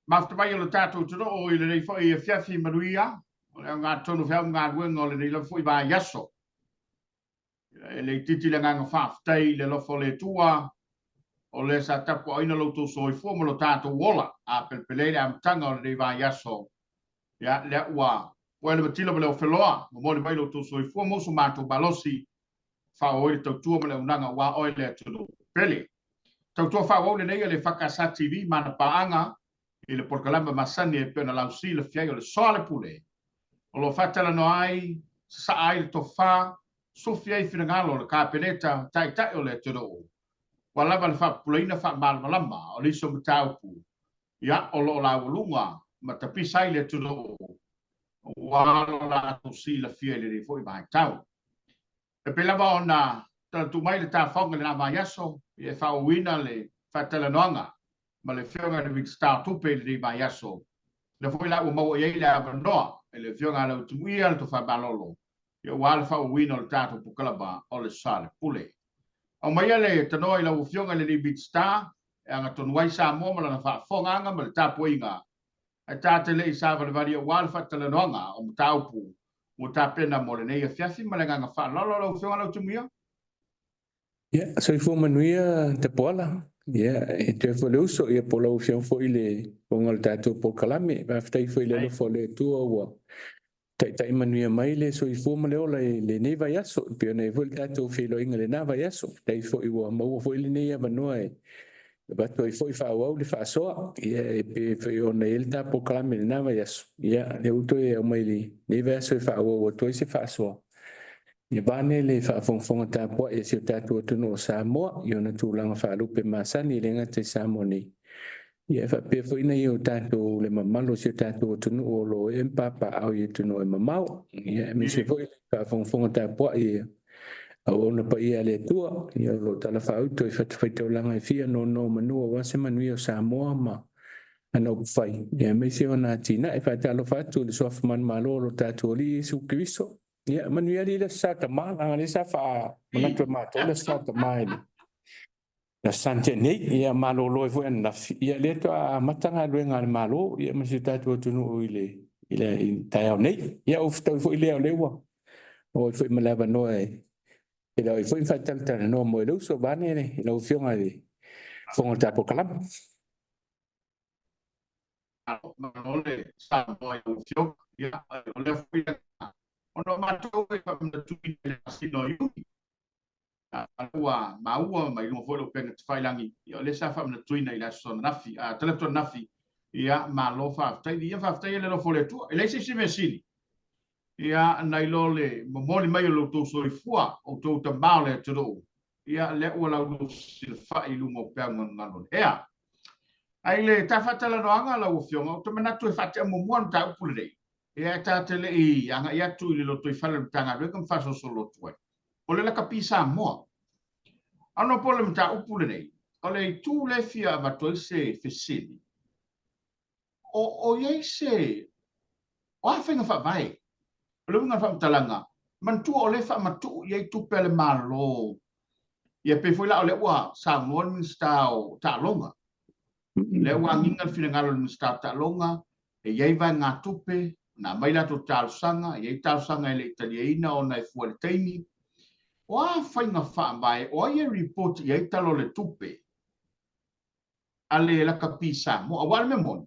Mafuta mai o le tatou atunuu i lenei foi afiafi manuia, o le ogatotonu feau ma galuega o lenei lava foi vaiaso. E le itiiti le agaga faafetai i le alofa o le Atua, o lea sa tapuaaina lo outou soifua ma lo tatou ola, a pelepele ai le amataga o lenei vaiaso. Ia, lea ua pue le matila ma le ofeloa, momoli mai lo outou soifua ma so matou malosi, faaauau ai le tautua ma le auaunaga aua oe le atunuu pele. Tautua faaauau lenei a le EFKS TV ma ana paaga i le polokalame masani e pei ona lausilafia ai o le Soalepule, o lo o faatalanoa ai, sasaa ai le tofa, sufi ai finagalo o le Kapeneta, Taitai o le atunuu, ua lava le faapupulaina faamalamalama o nisi o mataupu ia o lo o laualuga ma tapisa ai le atunuu aua lo latou silafia i lenei foi vaitau. E pei lava ona talatuu mai le tafaoga i lena vaiaso, e faaauauina le faatalanoaga ma le Afioga i le Minisita o Tupe i lenei vaiaso. Lea foi la ua maua i ai le avanoa e le Afioga ia Lautimuia le Tofa Malolo, aua le faaauauina o le tatou polokalama o le Soalepule. Aumaia le tanoa i lau Afioga i le Minisita e agatonu ai Samoa ma lana faafofogaaga ma le tapuaiga Ae ta te le i savalivali aua le faatalanoaga o mataupu ua tapena mo lenei afiafi ma le agaga faaaloalo lau Afioga Lautimuia. Ia, soifua manuia Tapuala. Ia, e toe foi le uso, ia po o lau Afioga foi i le fofoga o le tatou polokalame. Faafetai foi i le alofa o le Atua ua taitai manuia mai le soifua ma le ola i lenei vaiaso, e pei ona i ai foi le tatou feiloaiga i lena vaiaso. Faafetai foi ua maua foi lenei avanoa e avatu ai foi faaauau le faasoa, ia e pei foi ona i ai le ta polokalame i lena vaiaso, ia lea ua toe aumai i lenei vaiaso e faaauau atu ai se faasoa. Ia vaeane le faafogafoga tapuai a si o tatou atunuu o Samoa i ona tulaga faalupe masani e le gata i Samoa nei, ia e faapea foi nai o tatou le mamalu o si o tatou atunuu o lo o ee ma papaaao i atunuu e mamao. Ia aemaise foi le faafogafoga tapuai a auauna paia a le Atua, ia o lo o talafaauto i fatafaitaulaga e fia nonomanu aua se manuia o Samoa ma ana upufai, ia aemaise ona atinae. Faatalofa atu i le suafa manumalo o lo tatou Alii Iesu Keriso. Ia manuia alii le Aso Sa Tama, leaga lea sa faamanatu e matou le Aso Sa Tama i le Aso Sa na tea nei. Ia malolo ai foi ananafi, ia lea faatoa amata galuega a le Malo ia ma si o tatou atunuu i le i le taeao nei. Ia ua fetaui foi lea o lea ua maua ai foi ma le avanoa e feiloai ai foi ma faatalatalanoa mo le uso vaeane lau Afioga i le Fofoga o le tatou Kalama. Malo le saunoa i lau Afioga. Ia, o lea foi ona o matou e faamanatuina i le masina o Iuni, a ua maua mai luga foi o le upega tafailagi, ia o lea sa faamanatuina i le aso ananafi, a talaatu ananafi, ia malo faafetai. Ia faafetai le alofa o le Atua. E leai se isi mea sili, ia nai lo le momoli mai o lo outou soifua, outou tama o le atunuu, ia lea ua laulusilafai i luga o peau galugalu o le ea. Ae i le ta faatalanoaga lau Afioga, ou te manatu e faatea muamua le mataupu lenei, ia e ta te le i agai atu i le lotoifale o le Matagaluega ma faasolosolo atu ai. O le lakapi Samoa. Ona po o le mataupu lenei, o le itu lea e fia avatu ai se fesili, o i ai se, o a faiga faavae? O le uiga o le faamatalaga, manatua o lea e faamatuu i ai tupe a le Malo. Ia pei foi la o lea ua saunoa le Minisita o Taaloga, lea ua agiga le finagalo o le Minisita o Taaloga, e i ai vaegatupe, na aumai latou talosaga, e i ai talosaga e le i taliaina ona e fua i le taimi. O a faiga faavae, o ai e report i ai tala o le tupe a le lakapi Samoa? Aua o le mea moni,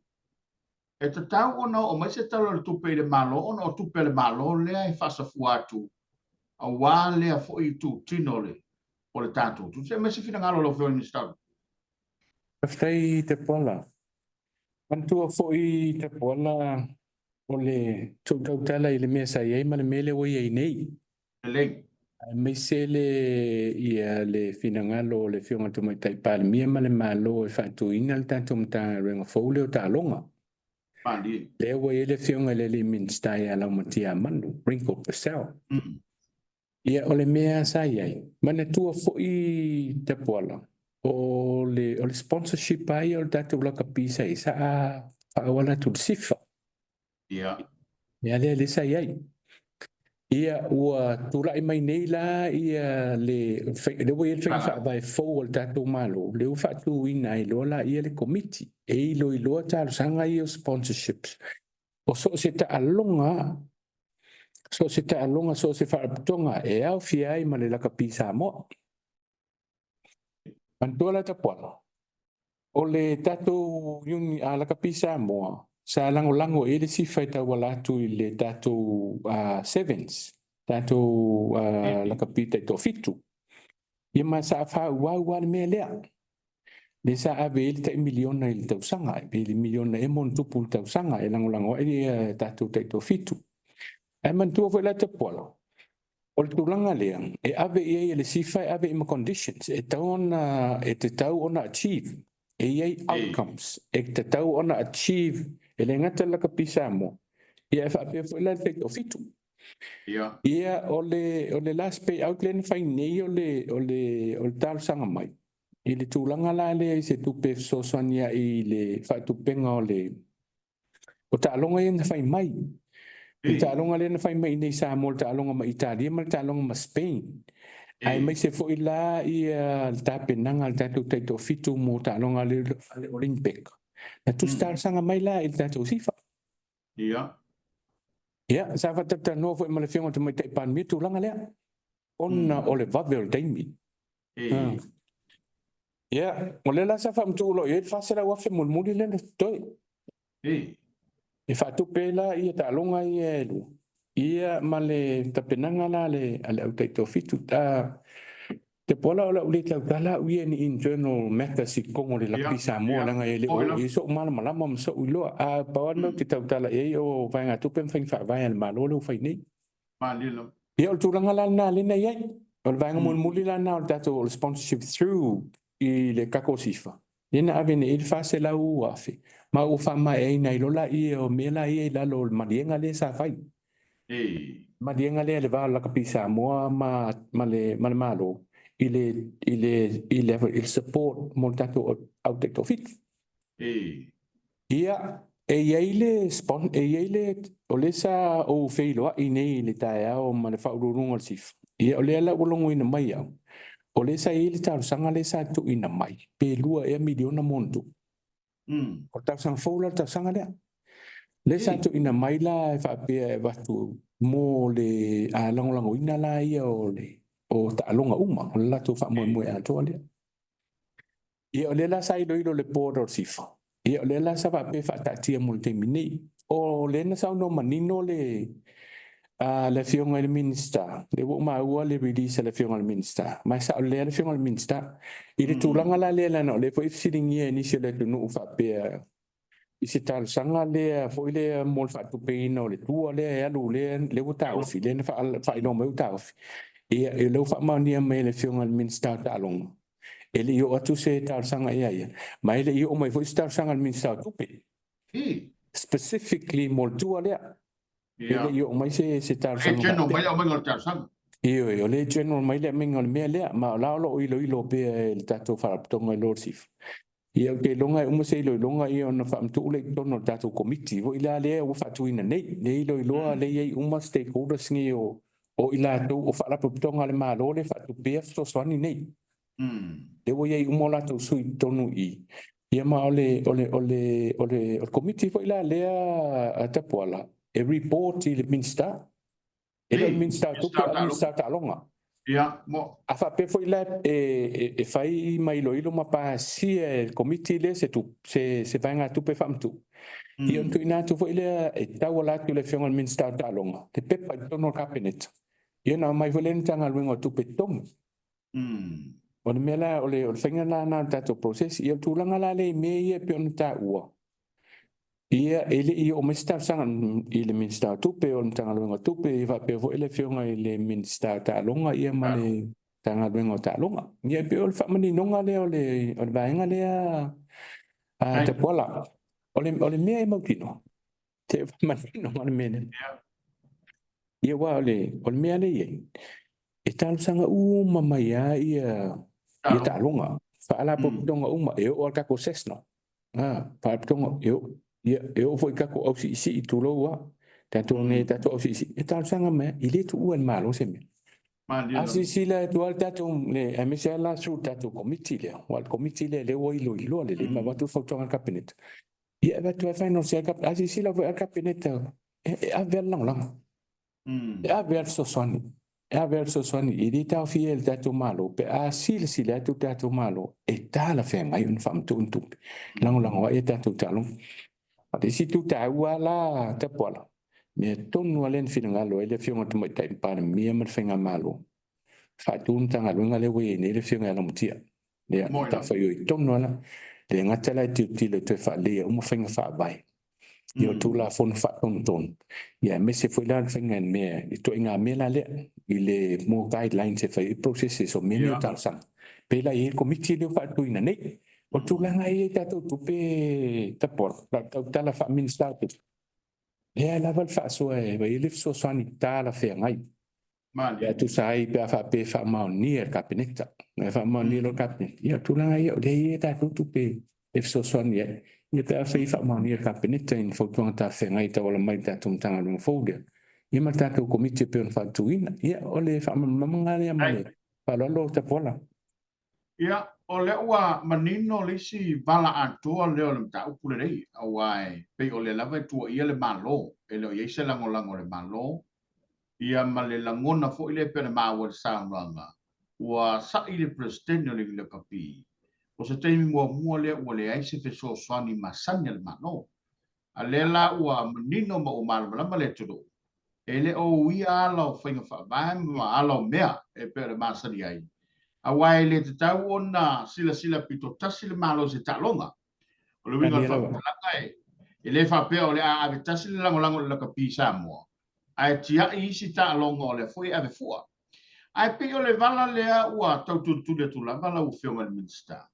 e tatau ona oo mai se tala o le tupe i le Malo ona o tupe a le Malo lea e faasafua atu aua lea foi itutino o le tatou tupe. Se aumai se finagalo o lau Afioga i le Minisita. Faafetai Tapuala. Manatua foi Tapuala o le tou tautala i le mea sa i ai ma le mea lea ua i ai nei. Lelei. Aemaise le ia le finagalo o le Afioga i le Tamaitai Palemia ma le Malo e faatuina le tatou Matagaluega fou lea o taaloga. Malie. Lea ua i ai le Afioga i le alii Minisita ia Laumatia Manu, Ringo Purcell. Ia, o le mea sa i ai, manatua foi Tapuala, o le, o le sponsorship lava ia o le tatou lakapi sa i ai, sa faaauala atu i le SIFA. Ia. Mea lea lea sa i ai. Ia ua tulai mai nei la ia le lea ua i ai le faiga faavae fou a le tatou Malo, lea ua faatuina ai loa laia le komiti e iloiloa talosaga ia o sponsorships. O so o se taaloga, so o se taaloga, so o se faalapotopotoga e aofia ai ma le Lakapi Samoa. Manatua la Tapuala, o le tatou Lakapi Samoa sa lagolago i ai le SIFA e tauala atu i le tatou Sevens, tatou lakapi taitoafitu. Ia ma sa faaauau lava le mea lea. Lea sa ave ai le tai miliona i le tausaga, pe le miliona ea ma ona tupu i le tausaga e lagolago ai le tatou taitoafitu. Ae manatua foi la Tapuala, o le tulaga lea e ave i ai e le SIFA, e ave i ai ma conditions e tatau ona achieve, e i ai outcomes e tatau ona achieve, e le gata i le Lakapi Samoa, ia e faapea foi la le taitoafitu. Ia o le last payout lea na fai nei o le talosaga mai i le tulaga la lea i se tupe e fesoasoani ai i le faatupega o taaloga ia na fai mai. Le taaloga lea na fai mai i Samoa, le taaloga ma Italia ma le taaloga ma Spain. Aemaise foi la ia le tapenaga a le tatou taitoafitu mo taaloga a le Olympic. Na tusi talosaga mai la i le tatou SIFA. Ia, sa faatalatalanoa foi ma le Afioga i le Tamaitai Palemia tulaga lea, ona o le vave o le taimi. Ia, o lea la sa faamatuu loa i ai le $400,000 mulimuli lea na totoe. E faatupe ai la ia taaloga ia e lua, ia ma le tapenaga la a le au taitoafitu. Tapuala, o le a ou le tautala au ia ni internal matters i totonu o le Lakapi Samoa, leaga e le o i ai sou malamalama ma sou iloa. A pau lava le mea ou te tautala i ai o vaegatupe ma faiga faavae a le Malo lea ua fai nei. Ia o le tulaga la lena lea na i ai. O le vaega mulimuli la lena o le tatou o le sponsorship through i le tatou SIFA, lea na ave nei i ai le $400,000, ma ua faamaeaina ai loa laia o mea la ia i lalo o le maliega lea sa fai. Maliega lea le va o le Lakapi Samoa ma le Malo i le support mo le tatou au taitoafitu. Ia, e i ai le e i ai le o lea sa ou feiloai nei i le taeao ma le faauluuluga o le SIFA. Ia o lea la ua logoina mai au, o lea sa i ai le talosaga lea sa tuuina mai, pe 2 ea miliona ma ona tupu. O le talosaga fou la le talosaga lea. Lea sa tuuina mai la e faapea e avatu mo le lagolagoina la ia o taaloga uma, o le latou faamoemoe atoa lea. Ia o lea la sa iloilo le board o le SIFA, ia o lea la sa faapea e faataatia mo le taimi nei. O lea na saunoa manino le Afioga i le Minisita, lea ua ou maua le release a le Afioga i le Minisita, ma e sao lelei lava le Afioga i le Minisita. I le tulaga la lea leaga o lea foi e fesiligia e nisi o le atunuu faapea i se talosaga lea foi lea mo le faatupeina o le tour lea e alu lea ua taofi, lea na faailoa mai ua taofi. Ia o lea ua faamaonia mai e le Afioga i le Minisita o Taaloga, e le i oo atu se talosaga ia ia, ma e le i oo mai foi se talosaga a le Minisita o Tupe. Specifically mo le tour lea. E le i oo mai se talosaga. E general mai le aumaiga o le talosaga. Ioe, o lea e general mai le aumaiga o le mea lea, ma o la o lo o iloilo pea e le tatou faalapotopotoga i lo le SIFA. Ia ou te iloga e uma se iloiloga ia ona faamatuu lea i totonu o le tatou komiti foi la lea ua faatuina nei. Lea e iloiloa lea e i ai uma stakeholders nei o i latou o faalapotopotoga a le Malo lea e faatupea fesoasoani nei. Lea ua i ai uma o latou sui i totonu i i. Ia ma o le komiti foi la lea a Tapuala e report i le Minisita. E le o le Minisita o Tupe a o le Minisita o Taaloga. A faapea foi la e fai ma iloilo ma pasia e le komiti lea se vaegatupe faamatuu, ia ona tuuina atu foi lea e tauala atu i le Afioga i le Minisita o Taaloga, le pepa i totonu o le Kapeneta, ia ona aumai foi lea e le Matagaluega o Tupe Totogi. O le mea la, o le faiga la lena o le tatou process. Ia o le tulaga la lea i mea ia e pei ona taua, ia e le i oo mai se talosaga i le Minisita o Tupe o le Matagaluega o Tupe, ia faapea foi le Afioga i le Minisita o Taaloga ia ma le Matagaluega o Taaloga. Ia e pei o le faamaninoga lea o le vaega lea a Tapuala. O le mea e mautinoa, te faamanino le mea lea. Ia aua o le mea lea e i ai, e talosaga uma mai lava ia taaloga, faalapotopotoga uma, e oo lava i le tatou SESNA, faalapotopotoga, e oo foi i tatou ausiisii tulou lava. Tatou nei tatou ausiisii e talosaga mai, e le tuua e le Malo se mea. A silasila atu lava le tatou, aemaise lava la su tatou Komiti lea, aua o le Komiti lea lea ua iloiloa lelei ma avatu le fautuaga a le Kapeneta. Ia e avatu lava final say a le Kapeneta. A silasila foi lava le Kapeneta, e ave lava le lagolago, e ave lava le fesoasoani, e ave lava le fesoasoani. E le taofia e le tatou Malo pe a silasila atu le tatou Malo e talafeagai ona faamatuu ni tupe, lagolago ai a tatou taaloga. A o le isi itu taua la Tapuala, mea tonu lava lea na finagalo ai le Afioga i le Tamaitai Palemia ma le Faigamalo, faatu le Matagaluega lea ua i ai nei le Afioga ia Laumatia. Lea, matafaioi tonu lava la. Le gata la e tilotilo e toe faaleleia uma faiga faavae, ia o Tulafono faatonutonu, ia aemaise foi la le faiga mea, ituaiga mea la lea, i le more guidelines e fai ai processes o mea nei o talosaga. Pei la e i ai le Komiti lea ua faatuina nei. O tulaga ia i tatou tupe Tapuala, o lau tautala faa-Minisita o Tupe, lea lava le faasoa e aumai ai le fesoasoani talafeagai. Pe a tusa ai pe a faapea e faamaonia e le Kapeneta. E faamaonia loa e le Kapeneta, ia o tulaga ia o lea e i ai tatou tupe e fesoasoani ai. Ia pe afai e faamaonia e le Kapeneta i ni fautuaga talafeagai e tauala mai i le tatou Matagaluega fou lea, ia ma le tatou Komiti e pei ona faatuina. Ia o le faamalamalamaga lea ma le faaaloalo Tapuala. Ia, o lea ua manino le isi vala atoa lea o le mataupu lenei, aua e pei o lea lava e tuuaia le Malo, e le o i ai se lagolago a le Malo, ia ma le lagona foi lea e pei ona maua i le saunoaga, ua sa'i le Peresetene o le Lakapi, o se taimi muamua lea ua leai se fesoasoani masani a le Malo. A lea la ua manino ma ua malamalama le atunuu, e le o uia ala o faiga faavae ma ala o mea e pei ona masani ai, aua e le tatau ona silasila pitotasi le Malo i se taaloga. O le uiga o le faamatalaga e le faapea o le a ave tasi le lagolago i le lakapi i Samoa, ae tiai isi taaloga o lea foi e ave fua. Ae pei o le vala lea ua tau tulituli atu lava lau Afioga i le Minisita.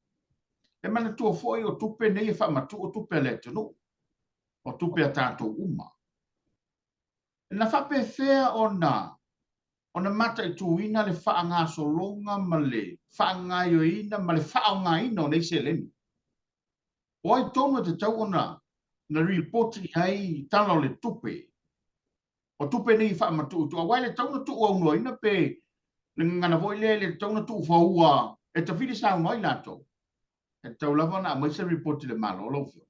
E manatua foi o tupe nei e faamatuu o tupe a le atunuu, o tupe a tatou uma. Na faapefea ona mataituina le faagasologa ma le faagaoioiina ma le faaaogaina o nei seleni? O ai tonu e tatau ona na ripoti i ai tala o le tupe, o tupe nei e faamatuu i tua? Aua e le tatau ona tuuaunoaina pe le gagana foi lea, e le tatau ona tuufaua e tafili saunoa ai latou. E tatau lava ona aumai se ripoti i le Malo, lau Afioga.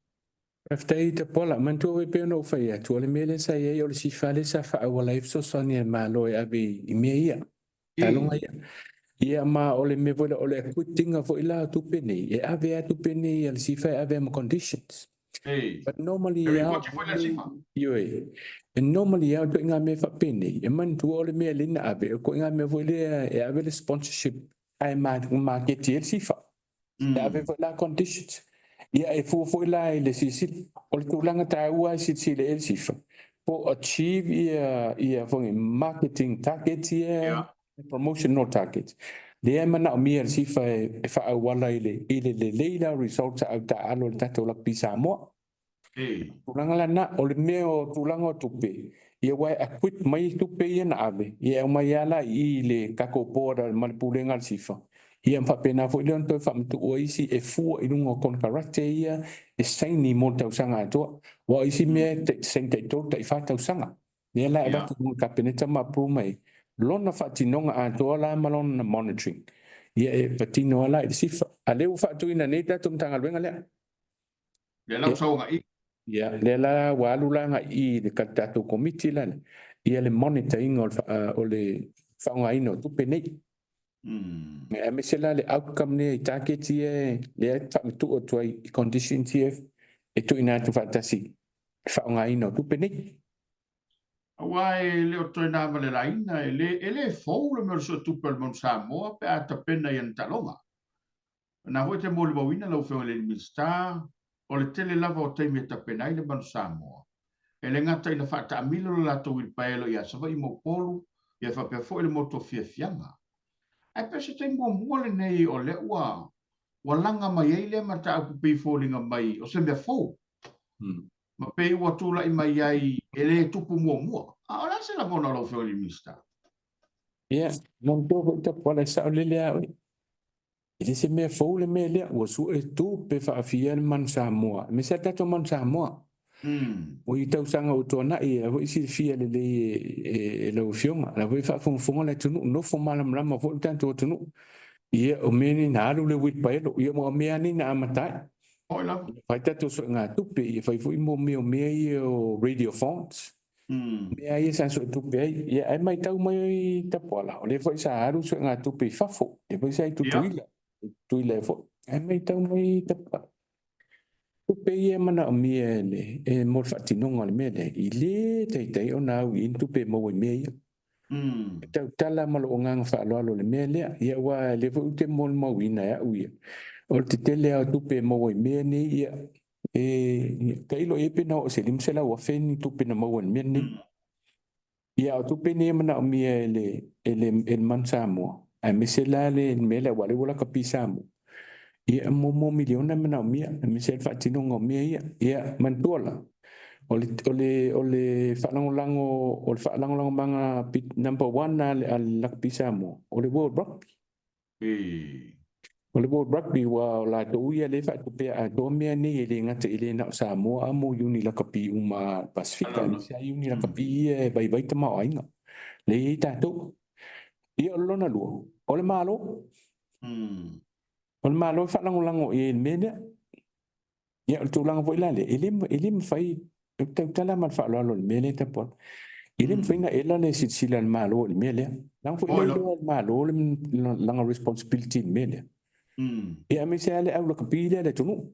Faafetai Tapuala. Manatua foi pei ona ou fai atu, o le mea lea sa i ai o le SIFA lea sa faaauala ai fesoasoani a le Malo e ave i mea ia, taaloga ia. Ia ma o le mea foi lea, o le acquitting foi la o tupe nei, e ave lava tupe nei a le SIFA e ave ma conditions. But normally E ripoti foi la SIFA. Ioe, e normally lava o ituaiga mea faapenei, e manatua o le mea lea na ave, o ituaiga mea foi lea e ave le sponsorship ae maketi ai le SIFA. E ave foi la conditions. Ia e fua foi la i le silasila. O le tulaga taua e silasila i ai le SIFA, po achieve ia foi marketing targets ia, promotional targets. Lea e manaomia e le SIFA e faaauala i le lelei la results a au taaalo a le tatou Rugby Samoa. Tulaga la na, o le mea o tulaga o tupe, ia ua e acquit mai tupe ia na ave, ia e aumai lava la i i le tatou board ma le pulega a le SIFA, ia ma faapena foi lea ona toe faamatuu ai isi e fua i luga o konekarate ia e saini mo le tausaga atoa. Aua o isi mea e saini tai-3 tai-4 tausaga. Lea la e avatu i luga o le Kapeneta ma approve mai lona faatinoga atoa la ma lona monitoring. Ia e patino lava la i le SIFA. A lea ua faatuina nei le tatou Matagaluega lea. Lea la ua sau agai. Ia, lea la ua alu la agai i le tatou Komiti la, ia le monitor ina o le faaaogaina o tupe nei. Aemaise la le outcome lea i targets ia lea e faamatuu atu ai i conditions ia e tuuina atu faatasi i le faaaogaina o tupe nei. Aua e le o toe na ma le laina, e le fou le mea o le suetupe o le Manu Samoa pe a tapena i ana taaloga. O lena foi e te molimauina lau Afioga i le Minisita, o le tele lava o taimi e tapena ai le Manu Samoa. E le gata ina faataamilo le latou uilipaelo ia Savaii ma Upolu, ia faapea foi le motu o Fiafiaga. Ae pe o se taimi muamua lenei o lea ua laga mai ai lea mataupu pei foliga mai o se mea fou. Ma pei ua tulai mai ai e le tupu muamua. A o le a se lagona o lau Afioga i le Minisita? Ia, manatua foi Tapuala e saolele lava oe. E le se mea fou le mea lea, ua sue tupe faafia le Manu Samoa, aemaise lava le tatou Manu Samoa. O i tausaga ua tuanai, e foi silafia lelei e lau Afioga, o la foi e faafogafoga le atunuu, nofo malamalama foi le tatou atunuu. Ia, o mea nei na alu le uilipaelo, ia ma o mea lava nei na amata ai. Fai tatou suegatupe, ia fai foi mo mea o mea ia o radiothons. Mea ia sa suetupe ai. Ia, ae matau mai Tapuala, o lea foi sa alu suegatupe i fafo, lea foi sa i Tutuila, Tutuila ai foi. Ae matau mai Tapuala, tupe ia e manaomia e mo le faatinoga o le mea lea, e le taitai ona au i ai ni tupe e maua i mea ia. E tautala ma lou agaga faaaloalo i le mea lea. Ia, aua o lea foi ou te molimauina e au ia, o le tetele lava o tupe e maua i mea nei, ia, e tailo i ai pe na oo i se $500,000 ni tupe na maua i le mea lenei. Ia, a o tupe nei e manaomia e le Manu Samoa, aemaise la le mea lea, aua o lea ua lakapi Samoa, ia, mo miliona e manaomia, aemaise le faatinoga o mea ia. Ia, manatua la, o le faalagolago, o le faalagolagomaga number one a le Lakapi Samoa, o le World Rugby. O le World Rugby, ua o latou ia lea e faatupea atoa mea nei, e le gata i le na o Samoa, a mo iuni lakapi uma Pasefika, aemaise lava iuni lakapi ia e vaivai tamaoaiga. Lea e i ai tatou. Ia, o le lona lua, o le Malo. O le Malo e faalagolago i ai i le mea lea. Ia, o le tulaga foi la lea, e le mafai, ou te tautala ma le faaaloalo i le mea lea Tapuala. E le mafai ona ela le silasila a le Malo i le mea lea. Leaga foi lea iloa e le Malo lana responsibility i le mea lea. Ia, aemaise lava le au lakapi lea a le atunuu.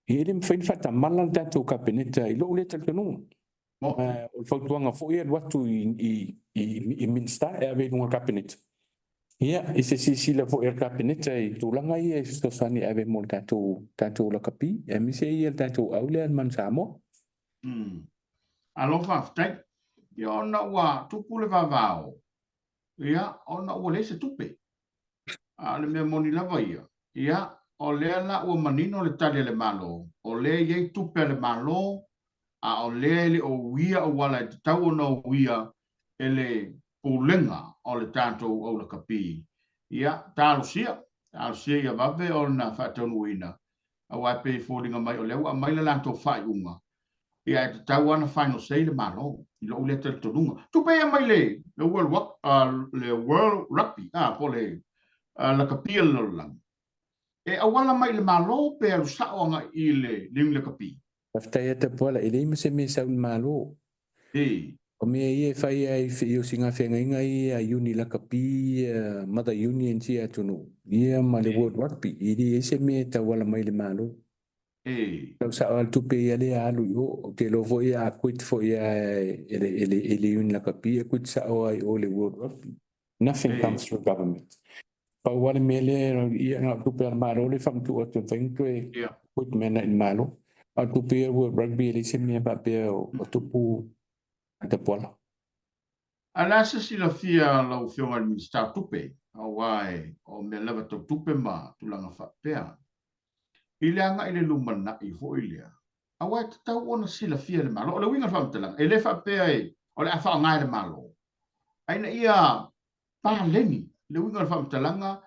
Ia, e le mafai ona faatamala le tatou Kapeneta i lou lea talitonuga. O le fautuaga foi e alu atu i Minisita e ave i luga o le Kapeneta. Ia, i se silasila foi a le Kapeneta i tulaga ia e fesoasoani e ave mo le tatou lakapi, aemaise ia le tatou au lea le Manu Samoa. Alo, faafetai. Ia, ona ua tupu le vavao, ia, ona ua leai se tupe. A o le mea moni lava ia, ia, o lea la ua manino le tali a le Malo, o lea e i ai tupe a le Malo, a o lea e le o uia auala e tatau ona uia e le pulega o le tatou au lakapi. Ia, talosia, talosia ia vave ona faataunuuina, aua e pei e foliga mai o lea ua aumai le latou faaiuga, ia e tatau lava ona final say le Malo, i lou lea talitonuga. Tupe ia mai le World Rugby, po o le lakapi a le lalolagi, e auala mai i le Malo pe alu sao agai i le iuni lakapi? Faafetai ia Tapuala, e leai ma se mea e sau i le Malo. O mea ia e fai ai i osigafeagaiga ia a iuni lakapi, Mother Unions ia atunuu, ia ma le World Rugby, e leai se mea e tauala mai i le Malo. Tau sao lava le tupe ia lea alu i o. Ou te iloa foi a quit foi e le iuni lakapi, e quit sao lava i o i le World Rugby. Nothing comes through government. Pau lava le mea lea, ia na o tupe a le Malo lea e faamatuu atu e mafai ona toe quit mai agai i le Malo. A o tupe ia World Rugby e leai se mea faapea o tupu Tapuala. A o le a se silafia lau Afioga i le Minisita o Tupe, aua o mea lava tau tupe ma tulaga faapea, i le agai i le lumanai foi lea, aua e tatau ona silafia e le Malo. O le uiga o le faamatalaga, e le faapea o le a faaaoga e le Malo, ae ina ia paleni le uiga o le faamatalaga,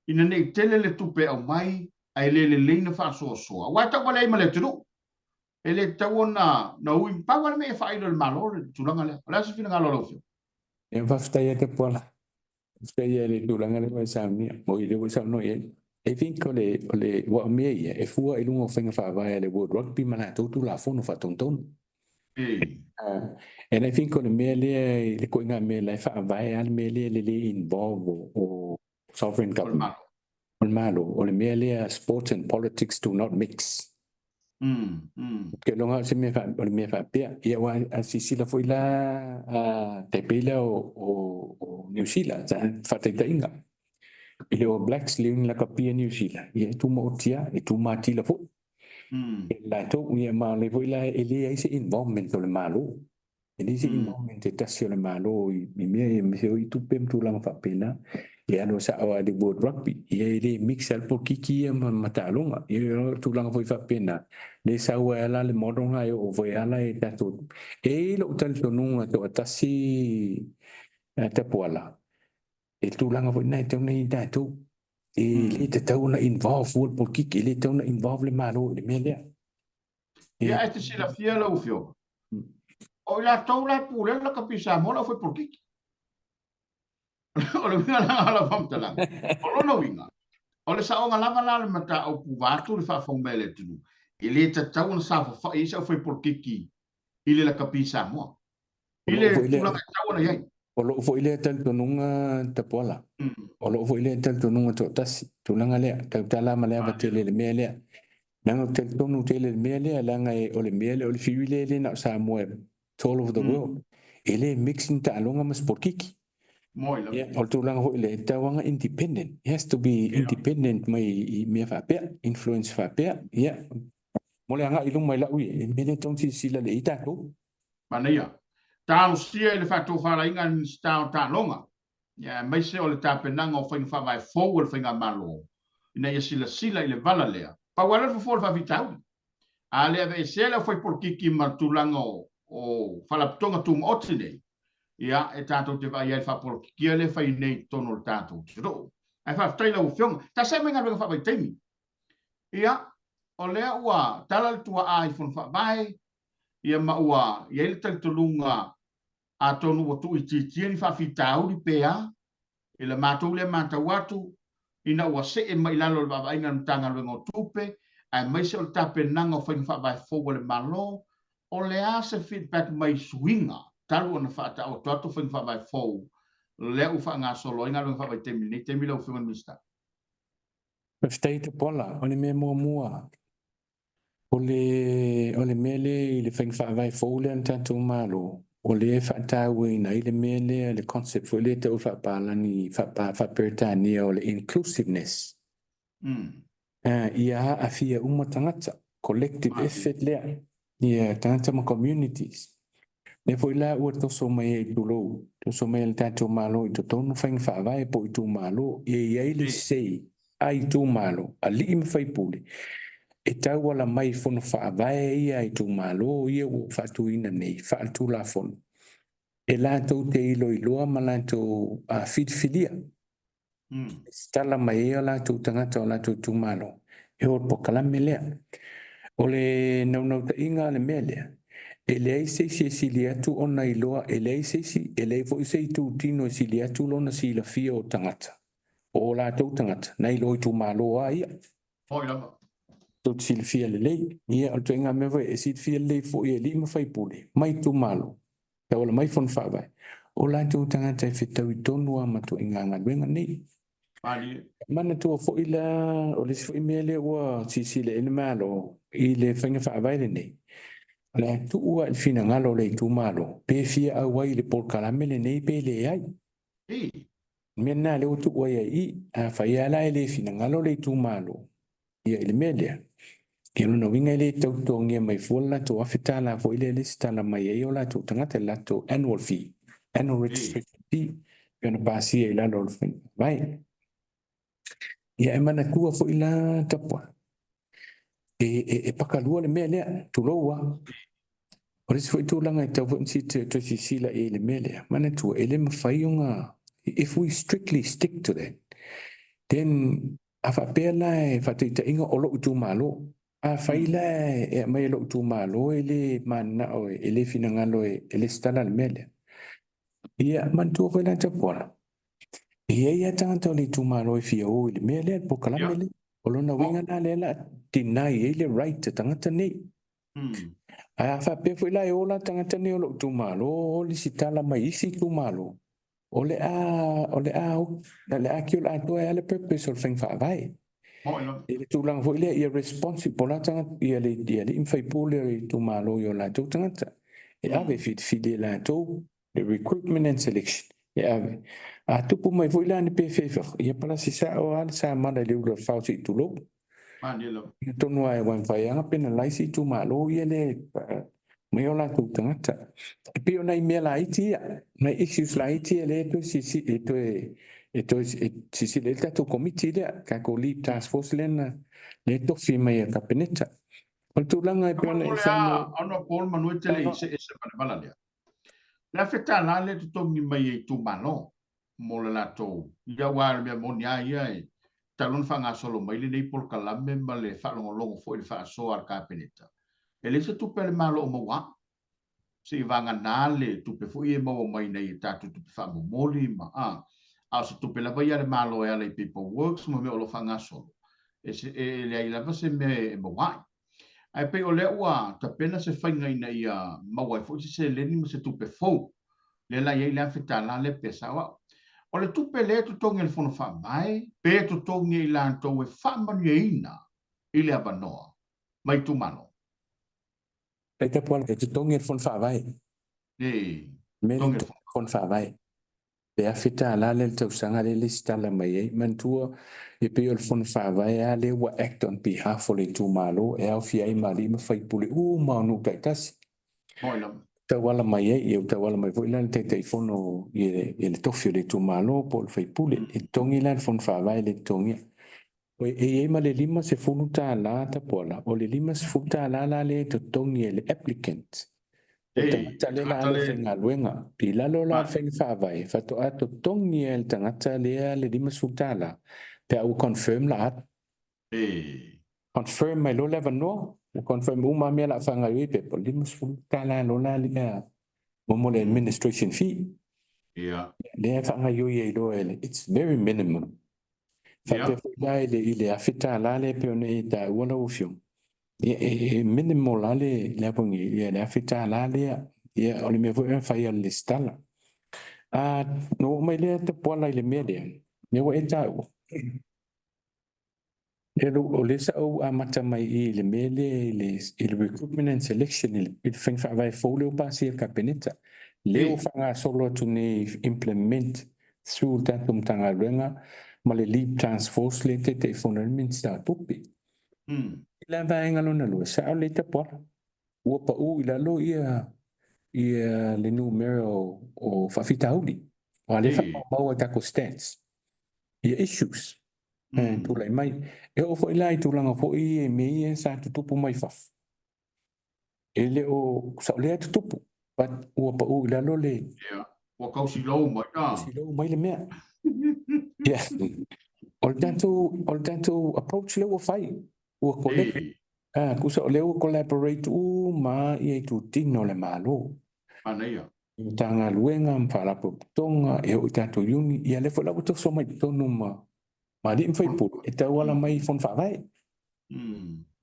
ina ne i tele le tupe e aumai ae le lelei na faasoasoa, aua e tauvalea ai ma le atunuu. E le tatau ona ui, pau lava le mea ia faailo e le Malo le tulaga lea. O le a se finagalo o lau Afioga? Ia, faafetai ia Tapuala. Faafetai ia i le tulaga lea ua e saunia, mo i lea ua e saunoa i ai. I think o le ua o mea ia, e fua i luga o faiga faavae a le World Rugby ma latou Tulafono Faatonutonu. And I think o le mea lea i le koiga mea la e faavae lava le mea lea le le involve o sovereign government. O le Malo, o le mea lea sports and politics do not mix. Ke iloga o se mea o le mea faapea. Ia aua a silasila foi la tai pei lea o Niu Sila, faataitaiga. I le All Blacks le iuni lakapi a Niu Sila, ia e tumaoti lava, e tumatila foi. E latou, ia ma o lea foi la e leai se involvement o le Malo. E leai se involvement e tasi o le Malo i mea ia, aemaise foi i tupe ma tulaga faapena. E alu sao lava i le World Rugby, ia e le mix lava le polokiki ia ma taaloga. Ia o tulaga foi faapena, lea e sau ai lava la le model lena e oo foi lava la i tatou. E i ai lou talitonuga toatasi Tapuala, e tulaga foi lena e tatau ona i ai tatou. E le tatau ona involve fua le polokiki, e le tatau ona involve le Malo i le mea lea. Ia, ae te silafia lau Afioga, o i latou la e pulea le lakapi Samoa le aufaipolokiki. O le uiga la o lau faamatalaga, o lona uiga, o le saoga lava la o le mataupu vaeatu le faafofoga mai a le atunuu, e le tatau ona saofafai ai se aufaipolokiki i le lakapi Samoa, i le tulaga e tatau ona i ai. O lou foi lea talitonuga Tapuala, o lou foi lea talitonuga toatasi, tulaga lea, tautala ma le ava tele i le mea lea. Leaga ou te talitonu tele i le mea lea, leaga o le mea lea, o le fiu lea e le na o Samoa, it's all over the world. E le mix ni taaloga ma sport kiki. Yeah, o le tulaga foi lea, e tatau lava ona independent. It has to be independent mai i mea faapea, influence faapea. Yeah. Mo le agai i luma i lau ia, e mea lea e tatau ona silasila lelei i tatou. Manaia. Talosia i le faatofalaiga a le Minisita o Taaloga, aemaise o le tapenaga o faiga faavae fou a le Faigamalo ina ia silasila i le vala lea. Pau lava lea o le fofo o le faafitauli. A le aveesea le aufaipolokiki ma le tulaga o Faalapotopotoga Tumaoti nei, ia, e tatou te vaai ai i le faapolokikia lea e fai nei i totonu o le tatou atunuu. Ae faafetai i lau Afioga. Tasi mai galuega faavaitaimi. Ia, o lea ua tala le tuaa i Fono Faavae, ia ma ua i ai le talitonuga atonu ua tuuitiitia ni faafitauli pe a, i le matou lea matau atu, ina ua see mai i lalo o le vaavaaiga a le Matagaluega o Tupe, aemaise o le tapenaga o faiga faavae fou a le Malo, o le a se feedback mai suiga talu ona faataoto atu faiga faavae fou lea ua faagasolo ai galuega faavaitaimi i lenei taimi lau Afioga i le Minisita? Faafetai Tapuala. O le mea muamua, O le, o le mea lea i le faiga faavae fou lea a le tatou Malo, o lea e faatauaina ai le mea lea, le concept foi lea e tau faapalani, faapa, faa-Peretania o le inclusiveness. Ia aafia uma tagata, collective effort lea, ia tagata ma communities. Lea foi la ua toso mai ai, tulou, toso mai e le tatou Malo i totonu faiga faavae po o itumalo, e i ai le say a itumalo, alii ma faipule, e tauala mai i fono faavae ia a itumalo ia ua faatuina nei faaletulafono, e latou te iloiloa ma latou filifilia tala mai ai o latou tagata o latou itumalo e o le polokalame lea. O le naunautaiga o le mea lea, e leai se isi e sili atu ona iloa, e leai se isi, e leai foi se itutino e sili atu lona silafia o tagata, o o latou tagata, nai lo itumalo lava ia. Tou te silafia lelei. Ia, o le ituaiga mea foi e silafia lelei foi e alii ma faipule ma itumalo, tauala mai fono faavae, o latou tagata e fetaui tonu lava ma ituaiga galuega nei. Manatua foi la, o le isi foi mea lea ua silasila i ai le Malo i le faiga faavae lenei, o le a tuu lava i le finagalo o le itumalo pe fia auai i le polokalame lenei pe leai. O le mea lena lea ua tuu ai ai i i. Afai lava la e le finagalo le itumalo ia i le mea lea, ia lona uiga e le tau totogia mai fua le latou $1,000 foi lea e lesitala mai ai o latou tagata, le latou annual fee, annual registration fee, pei ona pasia i lalo o le faiga faavae. Ia e manatua foi la Tapuala, e pakalua le mea lea, tulou lava. O le isi foi tulaga e tatau foi ona toe silasila i ai i le mea lea, manatua e le mafai ona, if we strictly stick to that, then a faapea la e faataitaiga o lou itumalo, afai la e aumai e lou itumalo e le mananao e le finagalo e lesitala le mea lea, ia manatua foi la Tapuala, e i ai lava tagata o le itumalo e fia o i le mea lea, le polokalame lea. O lona uiga la lea o le a deny ai le right a tagata nei. Ae a faapea foi la e o la tagata nei o lou itumalo o lesitala mai isi itumalo, o le a o le a o le a kill atoa ai lava le purpose o le faiga faavae. I le tulaga foi lea ia responsible la tagata ia le alii ma faipule o le itumalo i o latou tagata e ave e filifili e latou le recruitment and selection e ave. A tupu mai foi la ni pefea i fafo, ia palasi sao lava le samala i le ulu o le fao se i tulou. Ia tonu lava e mafai lava ona penalize itumalo ia le mai o latou tagata. E pei o nai mea laiti ia, nai issues laiti ia lea e toe silasila e toe e toe silasila i ai le tatou komiti lea, tatou lead task force lea na lea e tofi mai e le Kapeneta. O le tulaga e pei ona e saunoa. Ona Paul manu e te le i see ese ma le vala lea. Le $1,000 lea e totogi mai e itumalo mo le latou, ia aua o le mea moni lava ia e talu ona faagasolo mai lenei polokalame ma le faalogologo foi i le faasoa a le Kapeneta. E leai se tupe a le Malo o maua ai, seivagana le tupe foi e maua mai nei e tatou tupe faamomoli ma a, a o se tupe lava ia a le Malo e ala i paper works ma mea o lo o faagasolo, e, e leai lava se mea e maua ai. Ae pei o lea ua tapena se faiga ina ia maua ai foi se seleni ma se tupe fou, lea la i ai le $1,000 lea pe sao au. O le tupe lea e totogi e le Fono Faavae pe totogi e i latou e faamanuiaina i le avanoa mai itumalo. Tapuala, e totogi e le Fono Faavae. E Mea le Fono Faavae. Le $1,000 lea le tausaga lea le lesitala mai ai. Manatua, e pei o le Fono Faavae lava lea ua act on behalf o le itumalo e aofia ai ma alii ma faipule uma o nuu taitasi. Tauala mai ai, ia tauala mai foi la le Taitaifono i le tofi o le itumalo po o le faipule. E totogi la le Fono Faavae le totogia. E i ai ma le $50 Tapuala, o le $50 la lea e totogi e le applicant. O le tagata lea la alu e faigaluega. I lalo la o le faiga faavae, faatoa totogi e le tagata lea le $50 pe a ua confirm la alu. Confirm mai loa le avanoa, ua confirm uma mea la faagaoioi pepa, $50 loa la lea mo le administration fee. Lea e faagaoioi ai loa e le, it's very minimum. Faapea foi la i le $1,000 lea pei ona e taua lau Afioga. Ia, e minimal la le apogi, ia le $1,000 lea. Ia, o le mea foi e fai a le lesitala. Na oo mai lea Tapuala i le mea lea, lea ua e taua. O lea sa ou amata mai i le mea lea i le recruitment and selection i le faiga faavae fou lea ua pasia e le Kapeneta. Lea ua faagasolo atu nei implement through le tatou Matagaluega ma le Lead Task Force lea e Taitaifono ai le Minisita o Tupe. I la vaega lona lua, sao lelei Tapuala. Ua pau i lalo ia le numera o faafitauli. O lea faamaumau ai tatou stats, ia issues e tulai mai. E oo foi la i tulaga foi ia i mea ia sa tutupu mai fafo. E le o saolea tutupu, but ua pau i lalo le. Ia, ua tausilou mai la. Tausilou mai le mea. Yeah. O le tatou approach lea ua fai, ua collect. Tusa o lea ua collaborate uma ia itutino o le Malo. Manaia. I Matagaluega ma Faalapotopotoga, e oo i tatou iuni, ia lea foi la ua toso mai totonu ma alii ma faipule e tauala mai i Fono Faavae.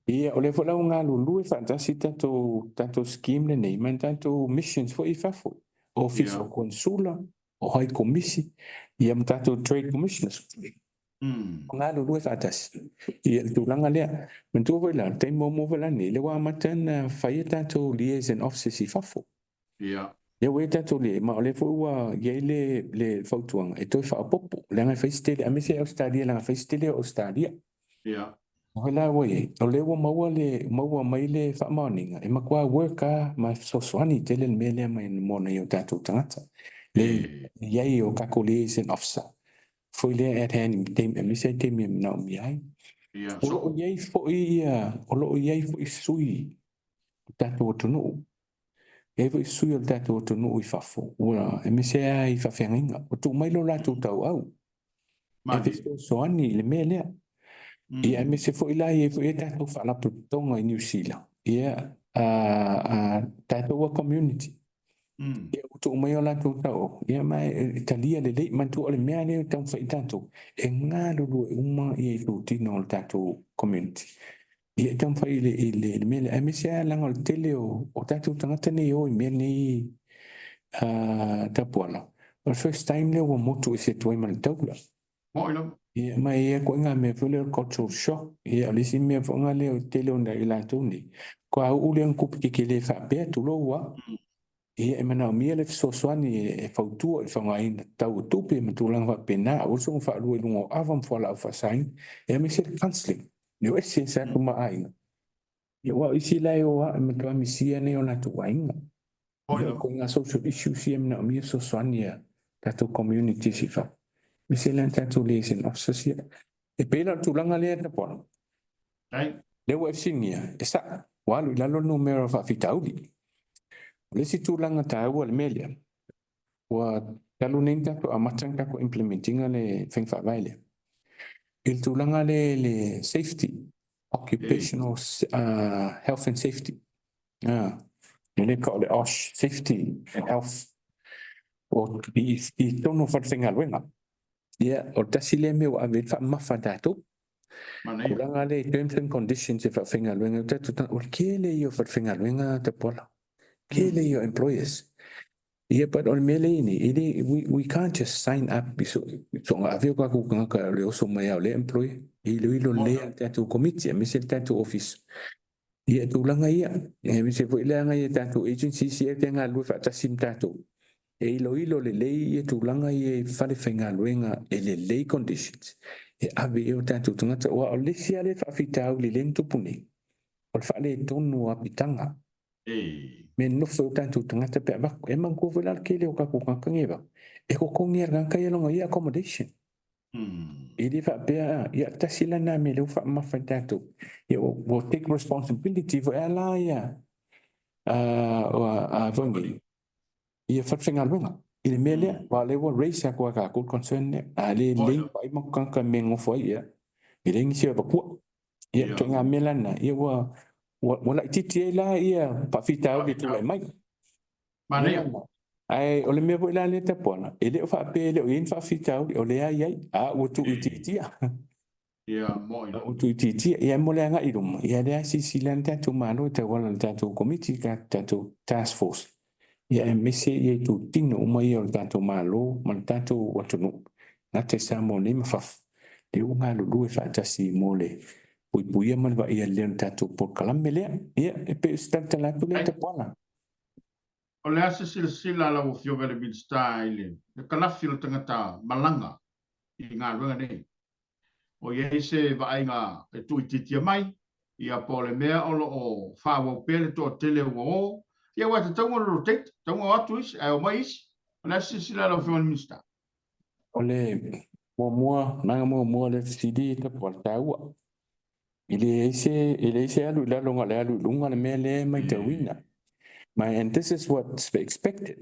Ia, o lea foi la ua galulue faatasi tatou scheme lenei ma tatou missions foi i fafo. Ofisa o Consula, o High Komisi, ia ma tatou Trade Commissioners. Galulue faatasi ia le tulaga lea. Manatua foi la, le taimi muamua foi la lenei, lea ua amata ona fai a tatou liaison officers i fafo. Lea ua i ai tatou liaison, ma o lea foi ua i ai le fautuaga e toe faaopoopo, leaga e fai se tele, aemaise Ausetalia, leaga e fai se tele o Ausetalia. O la ua i ai, o lea ua maua mai le faamaoniga, e matua work lava ma fesoasoani tele le mea lea mai mo nai o tatou tagata. Le i ai o tatou liaison officer foi lea at hand i taimi, aemaise ai taimi e manaomia ai. O lo o i ai foi ia, o lo o i ai foi sui o tatou atunuu. E i ai foi sui o le tatou atunuu i fafo, ua aemaise lava i faafeagaiga. Ua tuu mai lo latou tauau e fesoasoani i le mea lea. Ia, aemaise foi la i ai foi tatou faalapotopotoga i Niu Sila, ia, a tatou a community. Ia, ua tuu mai o latou tauau, ia, ma e talia lelei. Manatua o le mea lea e taumafai i tatou, e galulue uma ia itutino o le tatou community. Ia, e taumafai i le mea lea, aemaise lava leaga o le tele o tatou tagata nei e o i mea nei, Tapuala. O le first time lea ua motu ese atu ai ma le taula. Moi lava. Ia, ma e ia ituaiga mea foi lea o le cultural shock. Ia, o le isi mea foi lea o le tele o nai latou nei, toa uu lea na tupu tetele faapea, tulou lava. Ia, e manaomia le fesoasoani e fautua i le faaaogaina tatau o tupe ma tulaga faapena, aua le soona faalua i luga o ava ma fualaau faasaina. Ia, aemaise le counselling, le o ese ese atu ma aiga. Ia, aua o isi la e o lava e matua misia nei o latou aiga. Moi Ia, lava. o ituaiga social issues ia e manaomia fesoasoani a tatou communities i fafo. Aemaise la tatou liaison officers ia. E pei la o le tulaga lea Tapuala. Lea ua e fesiligia, e sao, ua alu i lalo le numera o faafitauli. O le isi tulaga taua o le mea lea, ua talu nei ona tatou amata ona tatou implement ina le faiga faavae lea. I le tulaga lea i le safety, occupational health and safety. A, e le tau o le OSH, Safety and Health, o i totonu o falefaigaluega. Ia, o le tasi lea mea ua ave ai le faamamafa a tatou. Tulaga lea i terms and conditions e faafaigaluega ai tatou tagata, o le tele ia o falefaigaluega Tapuala, tele ia o employers. Ia, but o le mea lea e i ai nei, e le, we can't just sign up i soona ave o tatou tagata o le oso mai lava o lea employer. E iloilo lelei lava e le tatou Komiti aemaise le tatou Ofisa ia tulaga ia. Aemaise foi le aga ia tatou agencies ia e galulue faatasi ma tatou, e iloilo lelei ia tulaga ia i falefaigaluega e lelei conditions e ave i ai o tatou tagata. Aua o le isi lava lea faafitauli lea na tupu nei, o le faaletonu o apitaga. Me nofo ai o tatou tagata pe avatu. E manatua foi la le tele o tatou tagata nei e avatu, e totogi lava e le tagata ia lona ia accommodation. E le faapea, ia tasi la lena mea lea ua faamamafa i tatou. Ia ua take responsibility foi a la ia a foi nei ia falefaigaluega i le mea lea. Aua o lea ua raise atu lava e tatou le concern lea. A le lelei ona vaai ma tagata i mea e nonofo ai, ia e leai nisi e avatua. Ia ituaiga mea la lena, ia ua laitiiti ai la ia faafitauli e tulai mai. Manaia. Ae o le mea foi la lea Tapuala, e le o faapea e le o i ai ni faafitauli, o lea e i ai, a ua tuuitiitia. Ia, moi. Ua tuuitiitia. Ia mo le agai i luma, ia lea silasila le tatou Malo e tauala i le tatou Komiti, le tatou Task Force, ia aemaise ia itutino uma ia o le tatou Malo ma le tatou atunuu, gata i Samoa nei ma fafo, lea ua galulue faatasi mo le puipuia ma le vaaia lelei o le tatou polokalame lea. Ia, e pei o se talatala atu lea Tapuala. O le a se silasila a lau Afioga i le Minisita i le kalafi o le tagata malaga i galuega nei? O i ai se vaaiga e tuuitiitia mai, ia po o le mea o lo o faaauau pea le toatele ua o, ia aua e tatau ona rotate, tatau ona o atu isi ae omai isi. O le a se silasila a lau Afioga i le Minisita? O le muamua, vaega muamua o le fesili Tapuala, taua. E leai se, e leai se alu i lalo na o le alu i luga le mea lea e matauina. Ma and this is what's expected.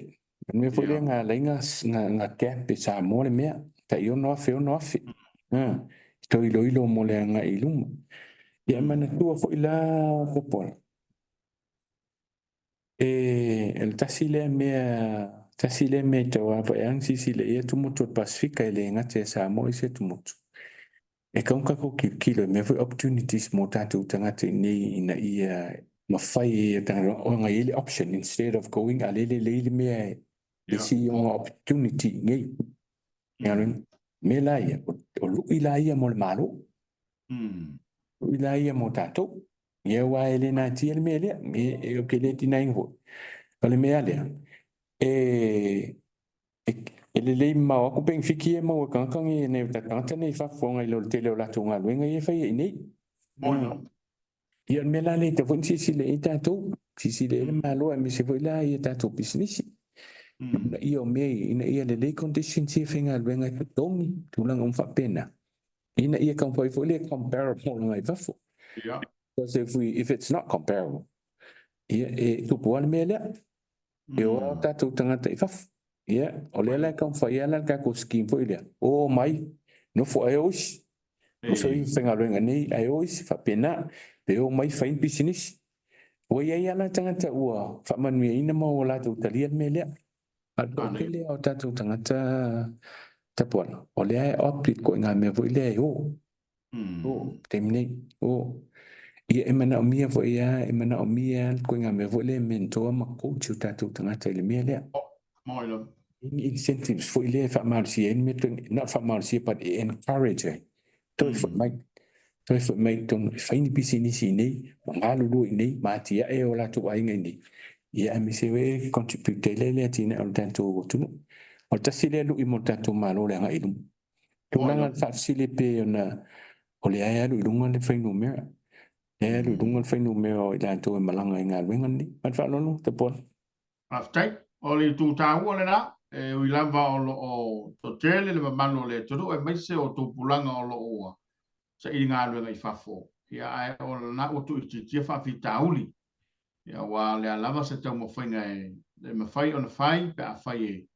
O le mea foi lea na ala ai na gap e Samoa le mea, tai 6,000, 6,000. Ha, toe iloilo mo le agai i luma. Ia e manatua foi la Tapuala, e o le tasi lea mea, tasi lea mea e tau ava e ana silasila i ai atumotu o le Pasefika e le gata ia Samoa isi atumotu. E tatau ona tatou tilotilo i mea foi opportunities mo tatou tagata i inei ina ia mafai ai e tagata ona i ai le option instead of going a lea e lelei le mea e isi ona opportunity i inei. Mea la ia, o lui la ia mo le Malo. Lui la ia mo tatou. Ia aua e le natia le mea lea. Ou te le deny foi. O le mea lea, e E lelei mamao atu penefiti ia e maua e tagata nei, nai o tatou tagata nei i fafo ona i lo le tele o latou galuega ia e faia i inei. Ia o le mea la lea e tatau foi ona silasila i ai tatou, silasila i ai le Malo aemaise foi la ia tatou pisinisi. Ina ia o mea ia, ina ia lelei conditions ia e faigaluega ai totogi, tulaga uma faapena, ina ia taumafai foi lea e comparable agai i fafo. Because if it's not comparable, ia e tupu lava le mea lea. E o lava tatou tagata i fafo. Ia, o lea la e taumafai lava la le tatou scheme foi lea, o mai, nofo ae o isi. Nofo i faigaluega nei ae o isi faapena. Pe o mai fai ni pisinisi. Ua i ai lava la tagata ua faamanuiaina ma ua latou talia le mea lea. A o le toatele lava o tatou tagata Tapuala, o lea e opt i le ituaiga mea foi lea e o. O, taimi nei, o. Ia e manaomia foi lava, e manaomia lava le ituaiga mea foi lea e mentor ma coach o tatou tagata i le mea lea. Ni incentives foi lea e faamalosia ai le mea toe, not faamalosia but e encourage ai. Toe foi mai, toe foi mai i totonu e fai ni pisinisi i inei, ma galulue i inei, ma atiae o latou aiga i inei. Ia aemaise foi e contribute ai lea i le atinae o le tatou atunuu. O le tasi lea lui mo le tatou Malo i le agai i luma. Tulaga o le faafesili pei ona o lea e alu i luga le fuainumera. Lea e alu i luga le fuainumera o i latou e malaga i galuega lenei. Ma le faaaloalo, Tapuala. Faafetai. O le itu taua lena, e ui lava o lo o toatele le mamalu o le atunuu aemaise o tupulaga o lo o ua saili galuega i fafo, ia ae o lena ua tuuitiitia faafitauli, ia aua o le a lava se taumafaiga e mafai ona fai pe afai e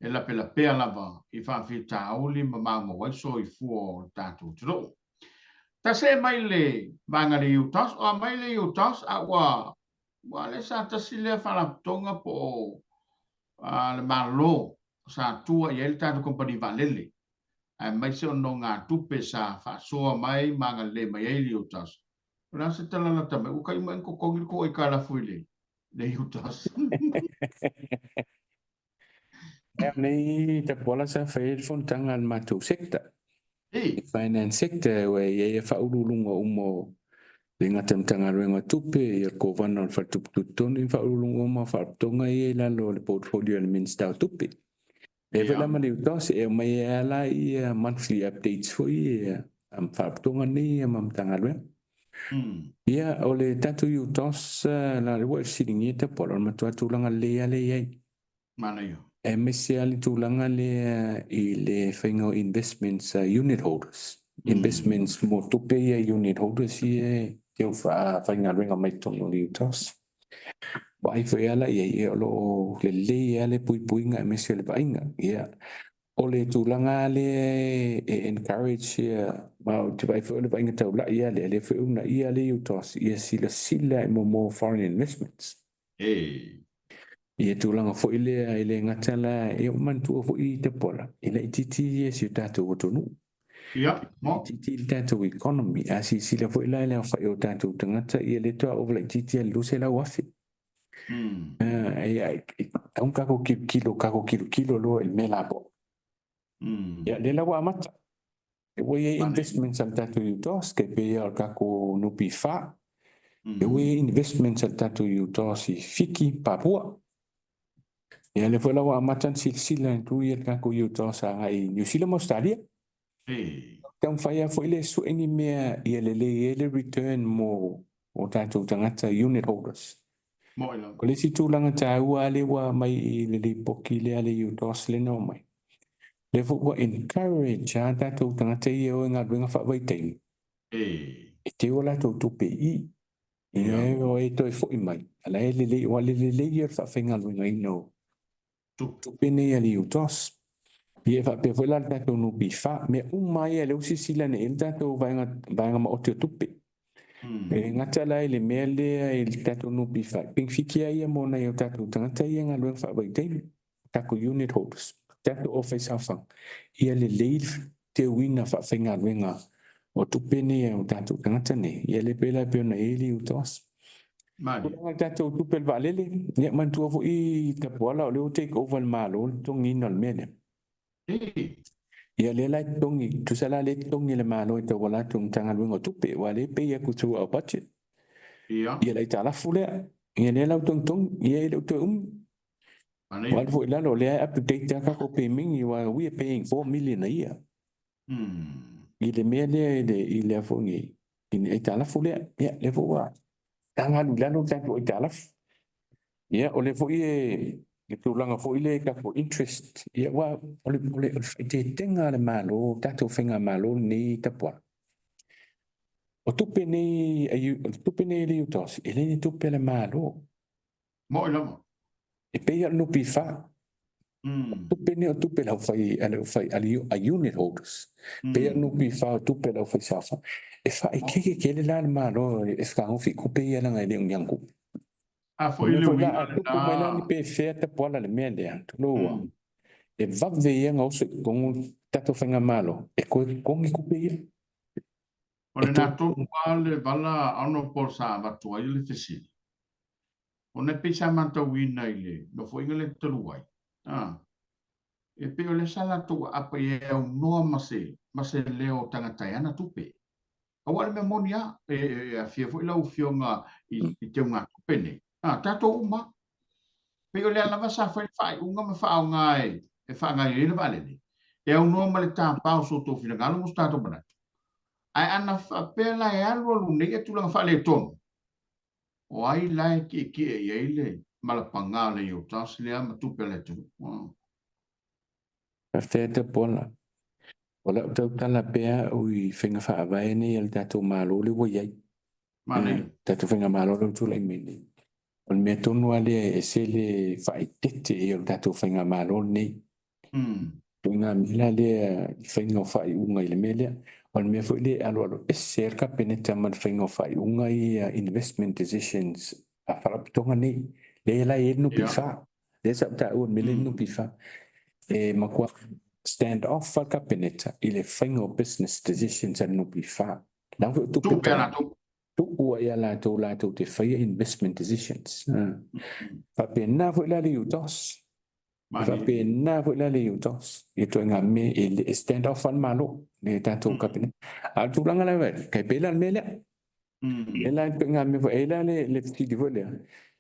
e lapelapea lava i faafitauli ma maumau ai soifua o le tatou atunuu. Ta see mai le vaega le UTOS, o a mai le UTOS a ua Ua lea sa tasi lea faalapotopotoga po o le Malo sa tua i ai le tatou kamupani vaalele, aemaise o nogatupe sa faasoa mai ma agalelei mai ai le UTOS. O le a se tala lata mai? Ua taima ea ona totogi le tou aitalafu i le UTOS? Ia, nei Tapuala sa fai ai le fonotaga a le matou sector. Ei. Finance sector ua i ai faauluuluga uma o le gata Matagaluega o Tupe, ia le Kovana o le Faletupe Tutotonu, ma faauluuluga uma o faalapotopotoga ia i lalo o le portfolio a le Minisita o Tupe. Lea foi la ma le UTOS e aumai ai la ia monthly updates foi ia a faalapotopotoga nei ia ma Matagaluega. Ia, o le tatou UTOS la lea ua e fesiligia Tapuala, o le matua tulaga lelei lava lea e i ai. Manaia. Aemaise lava le tulaga lea i le faiga o investments a unit holders. Investments mo tupe ia unit holders ia e teu faafaigaluega mai totonu o le UTOS. Vaai foi lava la i ai, ia o lo o lelei lava le puipuiga aemaise o le vaaiga. Ia, o le tulaga lava lea e encourage ia, ma ou te vaai foi o le vaaiga taulai lava lea, lea foi e uunaia le UTOS ia silasila i mo foreign investments. Ei. Ia tulaga foi lea e le gata la, ia ua manatua foi Tapuala, e laitiiti ia si o tatou atunuu. Ia, mo. Laitiiti le tatou economy. A silasila foi la i le aofai o tatou tagata, ia lea faatoa ova laitiiti lava i le 200,000. Ia, e tatau ona tatou tilotilo, tatou tilotilo loa i le mea lapoa. Ia, lea la ua amata. Ua i ai investments a le tatou UTOS, tai pei lava o le tatou NPF. Ua i ai investments a le tatou UTOS i Fiti, Papua. Ia, lea foi la ua amata ona silasila atu ia le tatou UTOS agai i Niu Sila ma Ausetalia. Taumafai lava foi lea e sue ni mea ia lelei ai le return mo o tatou tagata unit holders. Moi lava. O le isi tulaga taua lava lea ua aumai i le lipoti lea a le UTOS lea na aumai, lea foi ua encourage lava tatou tagata ia e o i galuega faavaitaimi e teu a latou tupe i i. Ina ia o e toe foi mai, a la e lelei, aua o le lelei ia o le faafaigaluegaina o tupe nei a le UTOS. Ia e faapea foi la le tatou NPF, mea uma lava ia lea ua silasila nei i ai le tatou vaega, vaega maoti o tupe. E le gata la i le mea lea i le tatou NPF, penefiti lava ia mo nai o tatou tagata ia i galuega faavaitaimi, tatou unit holders, tatou aufaisaofaga, ia lelei le teuina faafaigaluega o tupe nei a o tatou tagata nei, ia lea pei la pei ona i ai le UTOS. Tulaga i le tatou tupe o le vaalele, ia manatua foi Tapuala o lea ua take over e le Malo le totogiina o le mea lea. Ia lea la e totogi, tusa la lea e totogi e le Malo e tauala atu i le Matagaluega o Tupe, aua lea e pay atu through our budget. Ia le aitalafu lea, ia lea la ua togitogi, ia e le o toe umi. Ua alu foi i lalo, o lea e up to date lava tatou pemegi, aua we are paying 4 million a year. I le mea lea i le i le foi nei, i le aitalafu lea. Ia, lea foi ua taga alu i lalo le tatou aitalafu. Ia, o lea foi e le tulaga foi lea i tatou interest, ia aua o le o le faaeteetega a le Malo, tatou faigamalo lenei Tapuala. O tupe nei, o le tupe nei a le UTOS, e le ni tupe a le Malo. Moi lava. E pei lava o le NPF. Tupe nei o tupe a le aufai a le aufai a unit holders. Pei lava o le NPF o tupe a le aufaisaofaga. E faaeteete tele la le Malo e fetagofi i tupe ia leaga e le o ni ana tupe. A foi le uiga A tupu mai la ni pefea Tapuala le mea lea, tulou lava, e vave ia ona oso i totonu le tatou faigamalo e toe totogi tupe ia. O lena tonu lava le vala Honourable sa avatu ai le fesili. Ona e pei sa matauina i le nofoaiga lea talu ai, a, e pei o lea sa latou aapa i ai e aunoa ma se, ma se leo o tagata e ana tupe. Aua o le mea moni lava, e, e aafia foi lau Afioga i, i teugatupe nei, a, tatou uma. Pei o lea lava sa fai le faaiuga ma faaaoga e, e faagaoioi ai le vaalele, e aunoa ma le tapa o so outou finagalo ma so tatou manatu. Ae ana faapea la e alualu nei ia tulaga faaletonu, O ai la e tietie i ai le malapaga o le UTOS lea ma tupe a le atunuu? Faafetai atu Paula. O lau tautala pea au i faiga faavae nei a le tatou Malo lea ua i ai. Manaia. Tatou faigamalo lea ua tulai mai nei. O le mea tonu lava lea e ese le faaeteete i ai o le tatou faigamalo lenei. Ituaiga mea la lea i faiga o faaiuga i le mea lea. O le mea foi lea e aloalo ese ai le Kapeneta ma le faiga o faaiuga ia investment decisions Faalapotopotoga nei, lea la e i ai le NPF, lea sa ou taua i le mea lea o le NPF, e matua stand off lava le Kapeneta i le faiga o business decisions a le NPF. Leaga foi o tupe Tupe a latou. Tuu ai ia latou latou te faia investment decisions. Faapena foi la le UTOS. E faapena foi la le UTOS i ituaiga mea e stand off lava le Malo i le tatou Kapeneta. A o le tulaga la e tai pei la le mea lea. E la ituaiga mea foi, e i ai la le fesili foi lea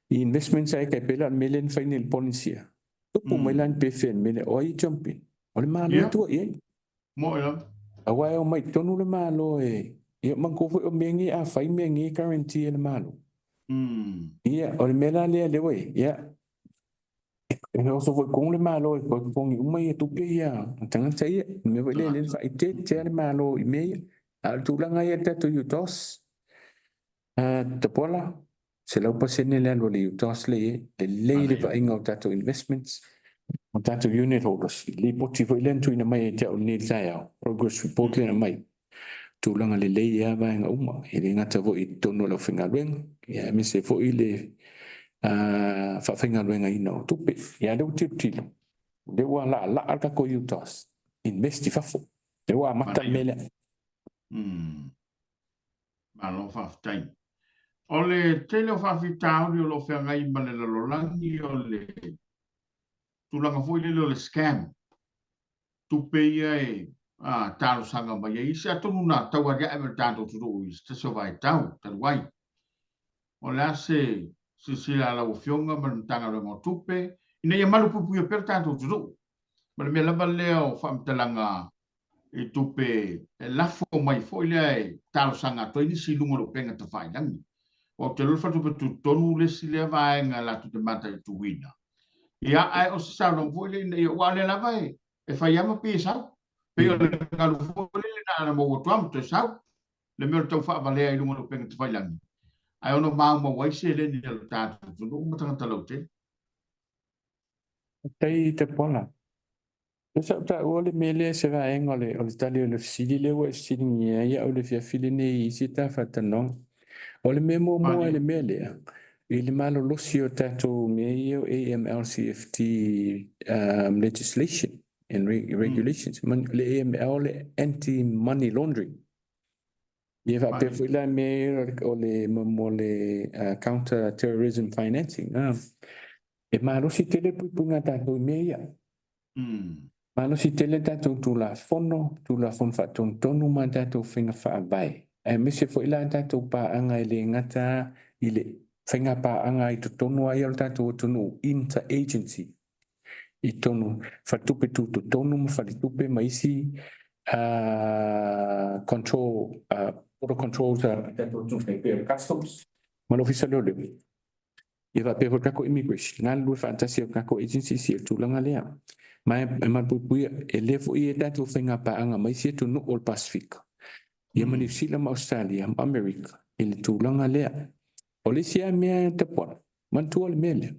i investments ai tai pei la o le mea lea na fai nei i le Polynesia. Tupu mai la ni pefe i le mea lea, o ai e jump in? O le Malo e tua i ai. Mo'i lava. Aua e omai i totonu le Malo e, ia manatua foi o mea nei a fai mea nei e guarantee e le Malo. Ia, o le mea la lea lea ua i ai, ia, e oso foi i totonu le Malo e toe totogi uma ia tupe ia a tagata ia. O le mea foi lea lea na faaeteete lava le Malo i mea ia. A o le tulaga ia i le tatou UTOS, Tapuala, 100% le alu a le UTOS lea i ai, lelei le vaaiga o tatou investments, o tatou unit holders, lipoti foi lea na tuuina mai ia te au i lenei taeao, progress report lea na aumai, tulaga lelei lava vaega uma, e le gata foi i totonu o le aufaigaluega, aemaise foi le faafaigaluegaina o tupe. Ia lea ua tilotilo, lea ua laalaa le tatou UTOS, invest i fafo, lea ua amata le mea lea. Malo faafetai. O le tele o faafitauli o lo o feagai ma le lalolagi o le tulaga foi lele o le scam, tupe ia e talosaga mai ai isi, atonu na taualiae ma le tatou atunuu i se tasi o vaitau talu ai. O le a se silasila a lau Afioga ma le Matagaluega o Tupe ina ia malupuipuia pea le tatou atunuu ma le mea lava lea o faamatalaga i tupe e lafo mai foi lea e talosaga atu ai nisi i luga o le upega tafailagi. Aua ou te iloa le faletupe tutotonu le isi lea vaega latou te mataituina. Ia, ae o se saunoaga foi lea ina ia, aua o lea lava e fai lava ma pei e sau. Pei o le galu foi lele na ona maua atu lava ma toe sau. Le mea o le tau faavalea i luga o le upega tafailagi, ae ono maumau ai seleni a lo tatou atunuu ma tagata lautele. Faafetai Tapuala. Lea sa ou taua le mea lea se vaega o le, o le tali o le fesili lea ua e fesiligia ai au i le afiafi lenei i isi ta faatalanoaga. O le mea muamua i le mea lea, i le malolosi o tatou mea ia o AML CFT legislation and regulations, le AML le anti money laundering. Ia faapea foi la mea ia o le mo le counter terrorism financing. E malosi tele le puipuiga a tatou i mea ia. Malosi tele tatou Tulafono, Tulafono Faatonutonu ma tatou faiga faavae, aemaise foi la tatou paaga e le gata i le faiga paaga i totonu lava ia o le tatou atunuu, inter-agency, i totonu faletupe tutotonu ma faletupe ma isi control, border controls a le tatou atunuu e pei o le Customs ma le Ofisa o Leoleo. Ia faapea foi le tatou Immigration, galulue faatasi ai ma tatou agencies i le tulaga lea. Ma e malupuipuia, e le foi i ai tatou faiga paaga ma isi atunuu o le Pasefika, ia ma Niu Sila ma Ausetalia ma Amerika i le tulaga lea. O le isi lava mea e tapuai, manatua le mea lea,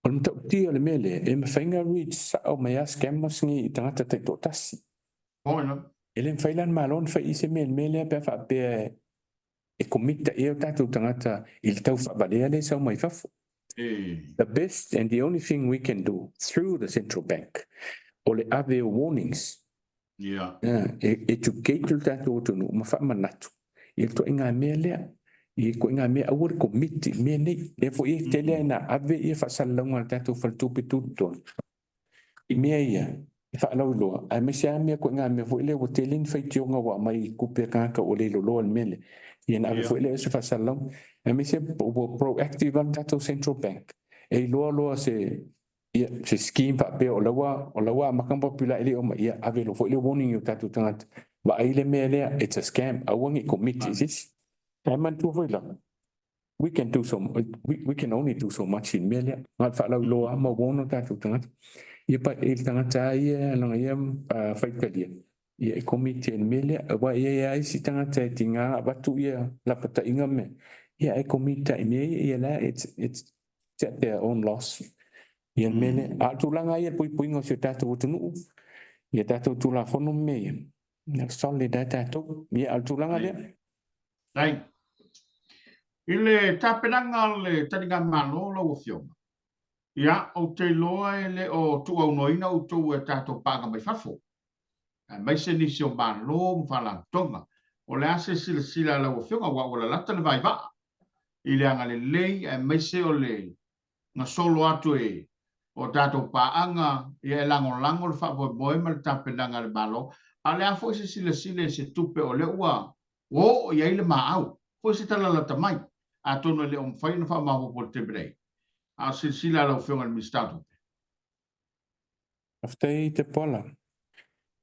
o le matautia o le mea lea, e mafai ona reach sao mai lava scammers nei i tagata taitoatasi. E le mafai la e le Malo ona fai i se mea i le mea lea pe a faapea e commit i ai o tatou tagata i le tau faavalea lea e sau mai fafo. The best and the only thing we can do through the central bank o le ave o warnings e educate lo tatou atunuu ma faamanatu i le ituaiga mea lea, i ituaiga mea aua le commit i mea nei. Lea foi e tele ina ave ia faasalalauga a le tatou faletupe tutotonu i mea ia e faalauiloa, aemaise lava mea ituaiga mea foi lea ua tele ni faitioga ua aumai i tupe a tagata ua le loloa i le mea lea, ia ona ave foi lea o se faasalalauga. Aemaise ua proactive lava le tatou central bank e iloa loa se ia se scheme faapea o la ua o la ua amata ona popular e le i oo mai, ia ave loa foi le warning i o tatou tagata, vaai le mea lea, it's a scam, aua ne i commit i se isi. Ae manatua foi la, we can do so we can only do so much i le mea lea. Na o le faalauiloa lava ma warn o tatou tagata. Ia pa i le tagata lava ia lana ia faitalia, ia e commit i le mea lea. Aua e i ai lava isi tagata e tiga ona avatu ia lapataiga ma mea, ia ae commit lava i mea ia, ia la it's at their own loss ia le mea lea. A o le tulaga ia i le puipuiga o si o tatou atunuu, ia tatou Tulafono ma mea ia, ia solid lava tatou. Ia a o le tulaga lea. Right. I le tapenaga o le taligamalo lau Afioga, ia, ou te iloa e le o tuuaunoaina outou e tatou paaga mai fafo, aemaise nisi o Malo ma Faalapotopotoga. O le a se silasila a lau Afioga, aua ua lalata le vaivaa i le agalelei aemaise o le gasolo atu e o tatou paaga, ia e lagolago le faamoemoe ma le tapenaga a le Malo. A o le a foi se silasila i se tupe o lea ua oo i ai le maau, foi se tala lata mai, atonu e le o mafai ona faamaopoopo i le taimi nei, a o silasila a lau Afioga i le Minisita o Tupe. Faafetai Tapuala.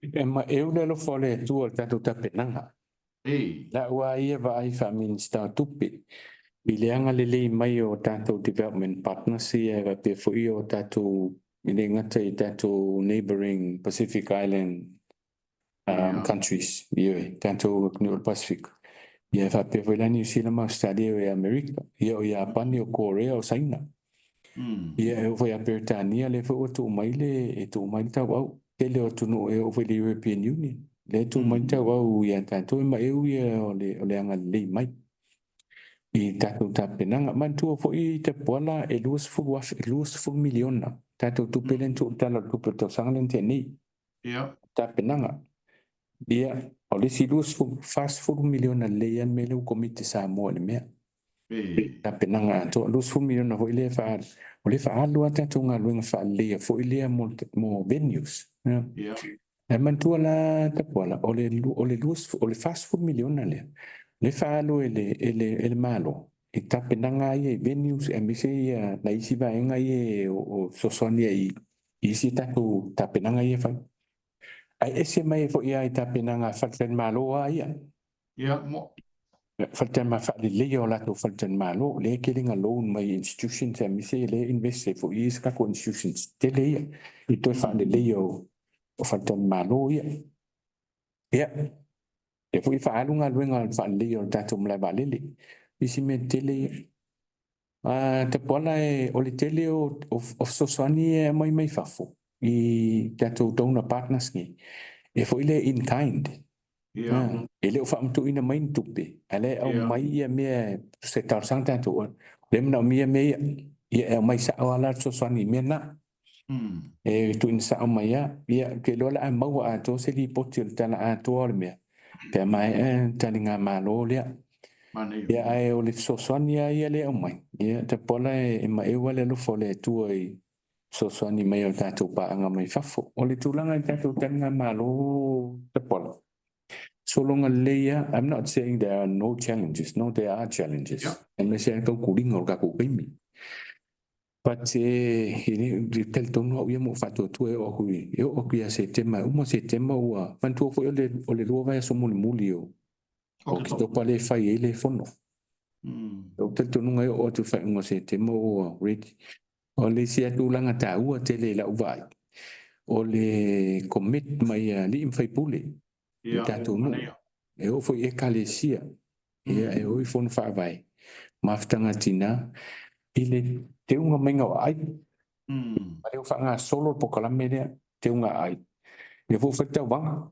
E maeu le alofa o le Atua i le tatou tapenaga. Lau lava ia vaai faa-Minisita o Tupe i le agalelei mai o tatou development partners ia e faapea foi o tatou, e le gata i tatou neighbouring Pacific Island countries, ioe, tatou atunuu o le Pasefika, ia e faapea foi la Niu Sila ma Ausetalia, o Amerika, ia o Iapani, o Korea, o Saina. Ia e oo foi ia Peretania, lea foi ua tuu mai le e tuu mai le tauau. Tele o atunuu e oo foi i le European Union, lea e tuu mai le tauau ia tatou, e maeu ia o le agalelei mai i tatou tapenaga. Manatua foi Tapuala, e 20,000, 20 miliona tatou tupe lea na tuu i le Tala o le Tupe o le tausaga lea na tea nei. Tapenaga. Ia, o le isi 20, 40 miliona lelei lava le mea lea ua commit e Samoa i le mea. Tapenaga atoa, 20 miliona foi lea o lea faaalu lava tatou galuega faaleleia foi lea mo venues. Ae manatua la Tapuala, o le 20, o le 40 miliona lea, lea faaalu e le Malo i tapenaga ia i venues aemaise ia nai isi vaega ia o fesoasoani ai i isi tatou tapenaga ia e fai. Ae ese mai ai foi lava i tapenaga a faletalimalo lava ia. Ia, mo. Faletalimalo, faaleleia o latou faletalimalo, lea e tele na loan mai institutions aemaise lea e invest ai foi i isi tatou institutions tele ia i toe faaleleia o faletalimalo ia. Ia, lea foi e faaalu galuega faaleleia o le tatou malae vaalele, isi mea tetele ia. Tapuala, o le tele o fesoasoani ia e aumai mai fafo i tatou donor partners nei, e foi lea in kind. E le o faamatuuina mai ni tupe, ae lea e aumai ia mea se talosaga tatou, o lea e manaomia mea ia, ia e aumai sao lava la le fesoasoani i mea na. E tuuina sao mai lava. Ia, ou te iloa o le a maua atoa se lipoti o le tala atoa o le mea pe a maea taligamalo lea. Ia, ae o le fesoasoani lava ia lea e aumai, ia Tapuala, e maeu lava le alofa o le Atua i fesoasoani mai o tatou paaga mai fafo. O le tulaga i tatou taligamalo Tapuala, sologa lelei lava. I'm not saying there are no challenges. No, there are challenges. Aemaise lava tautuliga o le tatou taimi. But e talitonu au ia ma ou faatuatua e oo atu ia Setema, e uma Setema ua manatua foi o le 2 vaiaso mulimuli o Oketopa lea e fai ai le fono. Ou talitonuga e oo atu i le faaiuga o Setema ua ready. O le isi lava tulaga taua tele i lau vaai, o le commit mai a alii ma faipule i tatou nuu. E oo foi i ekalesia, ia e oo i fono faavae, mafutaga a tina, i le teuga maiga o aai. A lea ua faagasolo le polokalame lea, teuga aai. Lea foi ua fai le tauvaga.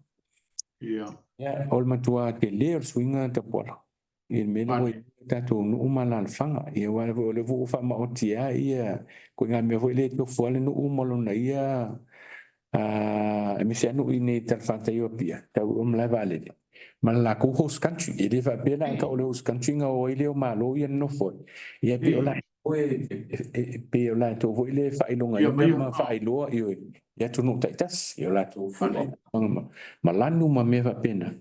Ia, o le matua tele o le suiga Tapuala i le mea lea ua i ai tatou nuu ma alaalafaga. Ia, aua o lea foi ua faamaoti lava ia ituaiga mea foi lea e tofu lava le nuu ma lona ia, aemaise lava nuu i inei i le talafatai o Apia, tau i o malae vaalele, ma le latou host country. E le faapea la a tau o le host country ona o ai lea o Malo ia nonofo ai. Ia, pei o latou e pei o latou foi lea e faailogaina ma faailoa i atunuu taitasi, i o latou ma lanu ma mea faapena.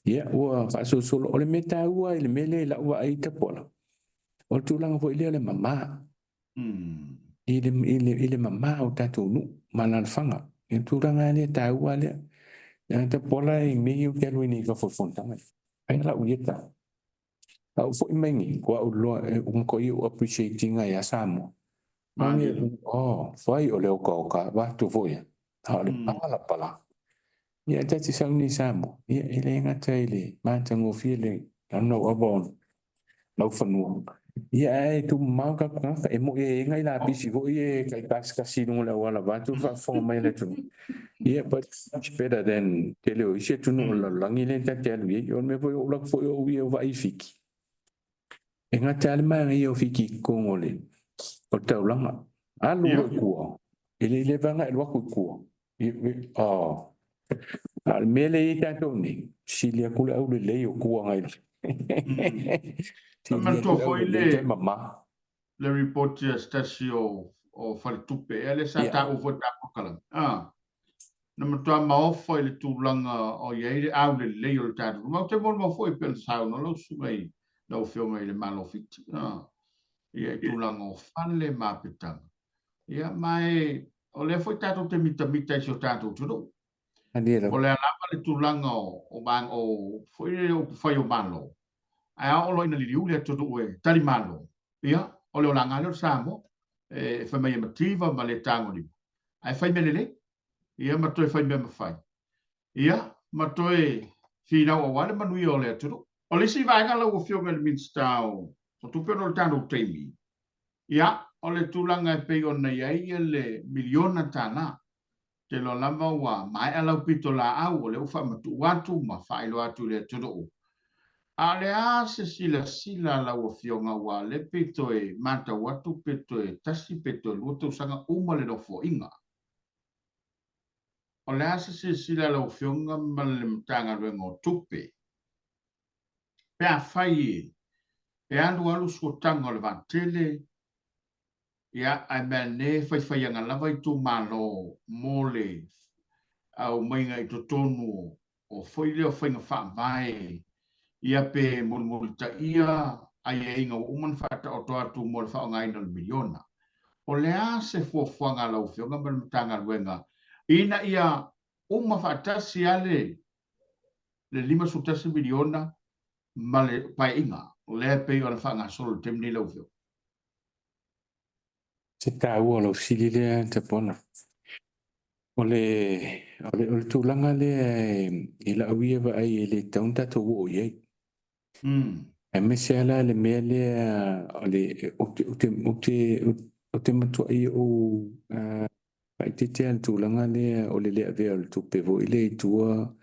Ia, ua faasolosolo. O le mea taua i le mea lea i lau vaai Tapuala, o le tulaga foi lea o le mama. I le mama o tatou nuu ma alaalafaga. I le tulaga lea taua lea. Tapuala, i mea ia ou te alu ai nei i fafo i fonotaga. Ai lau ia tau. A ou foi mai nei, ua ou iloa, ua matuai ou appreciate ina ia Samoa. Oh, fai o le okaoka, avatu foi a o le palapala. Ia, ta te sau nei Samoa, ia e le gata i le matagofie le launaua o laufanua. Ia, ae tumamao tatou tagata. E moi e nai lapisi foi e taitasikasi i luga o le auala vaeatu le faafofoga mai a le atunuu. Ia, but much better than tele o isi atunuu o le lalolagi lea ta te alu i ai. O le mea foi o ou alu atu foi ou ia vaai i Fiti. E gata lava le manaia o Fiti i totonu o le taulaga. Alu loa i tua, e le i leva ona e alu atu i tua. A o le mea lea e i ai tatou nei, sili atu le aulelei o tua nai lo sili atu Manatua le foi aulelei toe mama. Le ripoti a se tasi o faletupe ea lea sa taua foi i le tatou polokalame. Na matua maofa i le tulaga o i ai le aulelei o le tatou. Ma ou te molimau foi pei ona saunoa lau susuga i lau Afioga i le Malo o Fiti. Ia, i tulaga o fale ma apitaga. Ia, ma e, o lea foi tatou te mitamita i si o tatou atunuu. O le a lava le tulaga o foi le upufai o Malo, ae a oo loa ina liliu le atunuu e tali malo, ia, o le olaga lea o le Samoa, e fai mai e mativa ma le tagolima, ae fai mea lelei, ia, ma toe fai mea mafai, ia, ma toe finau aua le manuia o le atunuu. O le isi vaega lau Afioga i le Minisita o Tupe ona o le tatou taimi, ia, o le tulaga e pei ona i ai le miliona tala. Te iloa lava ua maea lau pitolaau, o lea ua faamatuu atu ma faailoa atu i le atunuu. A o le a se silasila a lau Afioga, aua o lea pei toe matau atu pe toe 1 pe toe 2 tausaga uma le nofoaiga. O le a se silasila a lau Afioga ma le Matagaluega o Tupe pe afai e alu alu suataga o le vaatele, ia, ae mea ane faifaiaga lava itumalo mo le aumaiga i totonu o foi lea o faiga faavae, ia, pe mulimulitaia aiaiga ua uma ona faataoto atu mo le faaaogaina o le miliona. O le a se fuafuaga a lau Afioga ma le Matagaluega ina ia uma faatasi lava le $51 miliona ma le paeaiga o lea e pei ona faagasolo i le taimi nei lau Afioga? Se taua o lau fesili lea, Tapuala. O le tulaga lea i lau ia vaai e le tatau ona tatou oo i ai. Aemaise lava la le mea lea o le ou te matuai ou faaeteete lava i le tulaga lea o le le avea o le tupe foi lea i tua,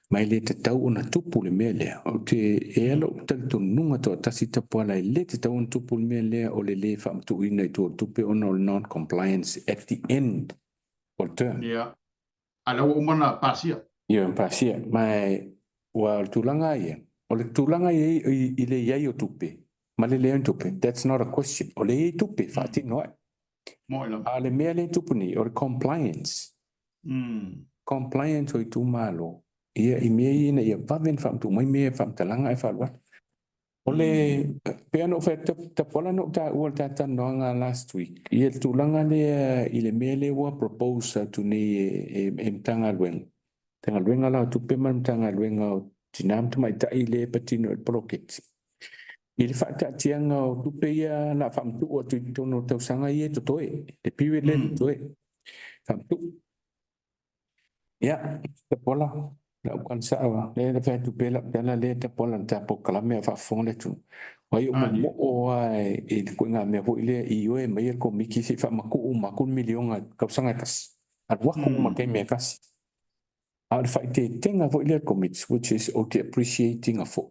ma e le tatau ona tupu le mea lea. Ou te e i ai lou talitonuga toatasi, Tapuala, e le tatau ona tupu le mea lea o le le faamatuuina i tua o le tupe ona o le non compliance at the end o le term. Ia, a lea ua uma ona pasia. Ia, pasia. Ma ua o le tulaga ia, o le tulaga i le i ai o tupe ma le leai o tupe, that's not a question. O le i ai tupe faatino ai. Moi lava. A o le mea lea e tupu nei, o le compliance. Compliance o itumalo, ia, i mea ia ina ia vave ona faamatuu mai mea e faamatalaga ae faalualu. O le pei ona ou fai atu, Tapuala, na ou taua le ta talanoaga last week, ia le tulaga lea i le mea lea ua propose atu nei e Matagaluega la o Tupe ma le Matagaluega o Tina ma Tamaitai lea e patino i le poloketi. I le faataatiaga o tupe ia la faamatuu atu i totonu o tausaga ia e totoe, le period lea e totoe, faamatuu. Ia, Tapuala, lau tala sao lea na fai atu pea lau tala lea, Tapuala, le ta polokalame a faafofoga le atunuu. Ai o momoo lava i le ituaiga mea foi lea i ioe mai le Komiti se i faamatuu uma atu le miliona tausaga e tasi. Alu atu uma i le taimi e tasi. A o le faaeteetega foi lea a le Komiti, which is ou te appreciate ina foi,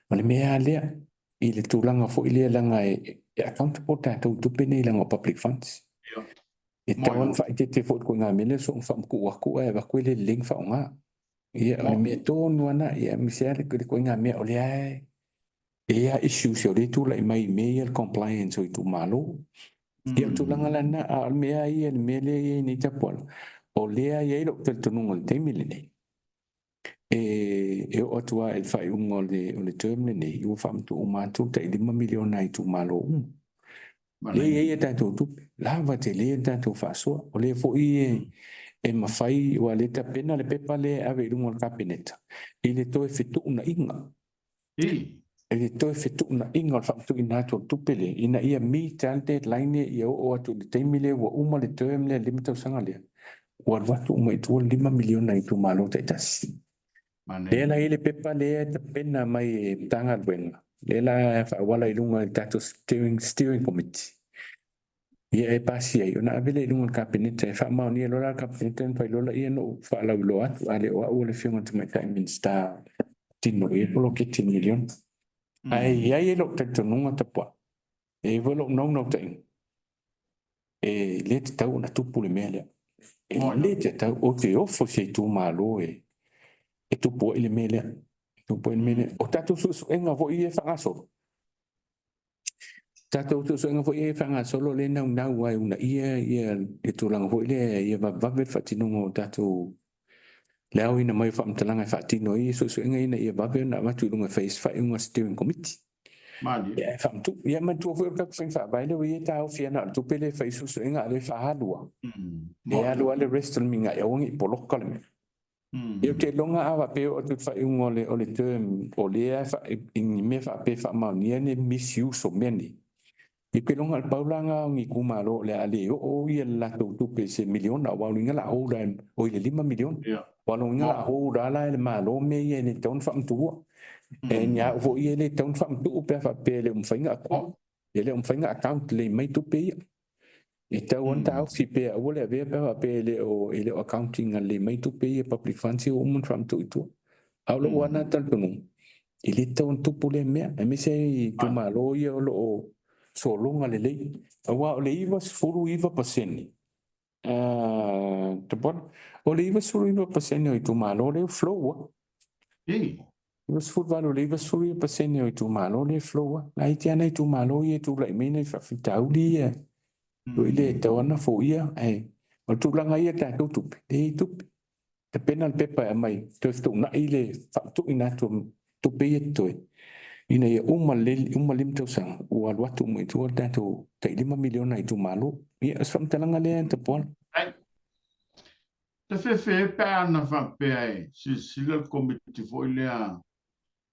o le mea lava lea i le tulaga foi lea leaga e accountable tatou i tupe nei leaga o public funds. E tatau ona faaeteete foi i le ituaiga mea lea soona faamatuu atu ae avatu e le lelei ona faaaoga. Ia, o le mea tonu lava lena, ia, aemaise lava le ituaiga mea o lea e i ai issues o lea e tulai mai i mea ia le compliance o itumalo. Ia, o le tulaga la lena, a o le mea ia, le mea lea e i ai nei, Tapuala, o lea e i ai lou talitonuga i le taimi lenei, e oo atu lava i le faaiuga o le term lenei, ua faamatuu uma atu le tai $5 miliona i itumalo uma. Lea e i ai a tatou tupe, lava tele le tatou faasoa. O lea foi e mafai, ua le tapena le pepa lea e ave i luga o le Kapeneta i le toe fetuunaiga. I le toe fetuunaiga o le faamatuuina atu o le tupe lea, ina ia meet le deadline ia oo atu i le taimi lea ua uma le term lea 5 tausaga lea, ua alu atu uma i tua le $5 miliona i itumalo taitasi. Lea la i ai le pepa lea e tapena mai e Matagaluega, lea la faaauala i luga i le tatou steering committee. Ia e pasi ai, ona ave lea i luga o le Kapeneta e faamaonia loa la le Kapeneta ona fai loa lea ona ou faalauiloa atu, a le o au o le Afioga i le Tamaitai Minisita tino i ai poloketi miliona. Ae i ai lou talitonuga Tapuai, e i ai foi lou naunautaiga, e le tatau ona tupu le mea lea. E le tatau, ou te ofo i se itumalo e tupu ai le mea lea. E tupu ai le mea lea. O tatou suesuega foi ia e faagasolo, tatou suesuega foi ia e faagasolo lea e naunau ai uunaia ia le tulaga foi lea ia vavevave le faatinoga o tatou le aoina mai o faamatalaga e faatino ai suesuega ina ia vave ona avatu i luga e fai ai se faaiuga a le steering committee. Malie. Ia e faamatuu. Ia manatua foi o le tatou faiga faavae lea ua i ai e taofi ai na o le tupe lea e fai ai suesuega a o lea e faaalu lava. E alu lava le rest o le miga e aua ne i poloka le mea. Ia ou te iloga a faapea e oo atu i le faaiuga o le term o lea i ni mea faapea e faamaonia ni misuse o mea nei, ou te iloga o le pau la lena o ni itumalo o le a le oo ia le latou tupe i se miliona, aua o lona uiga o le a hold oi le $5 miliona. Aua o lona uiga o le a hold lava la e le Malo mea ia e le tatau ona faamatuua. E ni au foi ia e le tatau ona faamatuu pe a faapea e le o mafai ona accrue, e le o mafai ona account lelei mai tupe ia. E tatau ona taofi pea aua le avea pe a faapea e le o account ina lelei mai tupe ia public funds ia ua uma ona faamatuu i tua. A o lou lava lena talitonuga, e le tatau ona tupu lea mea, aemaise ai itumalo ia o lo o sologa lelei. Aua o le 99%, Tapuala, o le 99% o itumalo lea e flow lava. 98 i le 99% o itumalo lea e flow lava. La e iti lava nai itumalo ia e tulai mai nai faafitauli ia foi lea e tatau lava ona foia. Ae o le tulaga ia i le tatou tupe, e i ai tupe. Tapena le pepa e aumai toe fetuunai le faamatuuina atu o tupe ia totoe ina ia uma le 5 tausaga ua alu atu uma i tua le tatou tai $5 miliona i itumalo. Ia, o se faamatalaga lea Tapuala. Te fefe pe ana faapea e silasila le komiti foi lea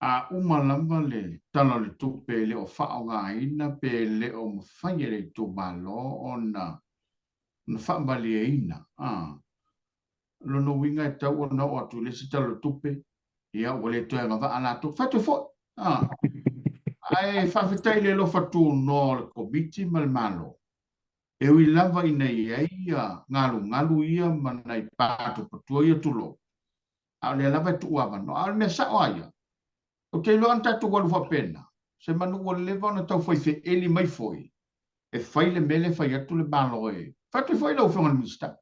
a uma lava le Tala o le Tupe e le o faaaogaina pe le o mafai e le itumalo ona faamalieina. Lona uiga e tatau ona oo atu i le isi Tala o le Tupe, ia ua le toe agavaa latou. Fai atu foi. Ae faafetai i le alofa tunoa o le komiti ma le Malo. E ui lava ina i ai galugalu ia ma nai patopatua ia tulou, a o lea lava e tuu avanoa. A o le mea sao lava ia, ou te iloa ana tatou alu faapena, se manu ua leva ona tau fai feeli mai foi e fai le mea lea e fai atu le Malo e fai atu foi lau Afioga i le Minisita.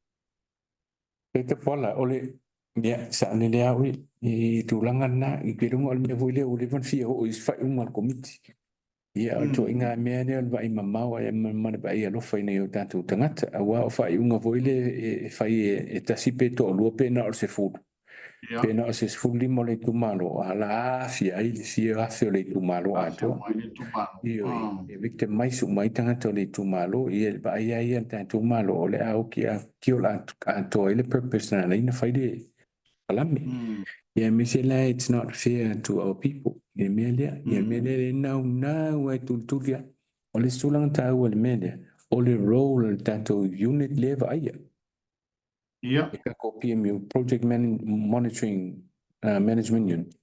E Tapuala, o le ia, saolele lava oe i tulaga lena, i te iloga o le mea foi lea ua leva ona fia oo i se faaiuga a le komiti. Ia, o le ituaiga mea lea o le vaai mamao ma le vaai alofa i nai o tatou tagata, aua o faaiuga foi lea e fai e tasi pe toalua pe na o le 10, pe na o se 15 o le itumalo, a la aafia ai le fia afe o le itumalo atoa. Ioe, e victimize uma ai tagata o le itumalo. Ia, le vaai lava ia a le tatou Malo, o le a oki tio atoa ai le purpose na ala ai ona fai le palame. Ia, aemaise la it's not fair to our people i le mea lea. Ia, le mea lea e naunau ai tulituli lava. O le isi tulaga taua i le mea lea, o le role a le tatou unit lea e vaaia. Le tatou PMU, Project Monitoring Management Unit,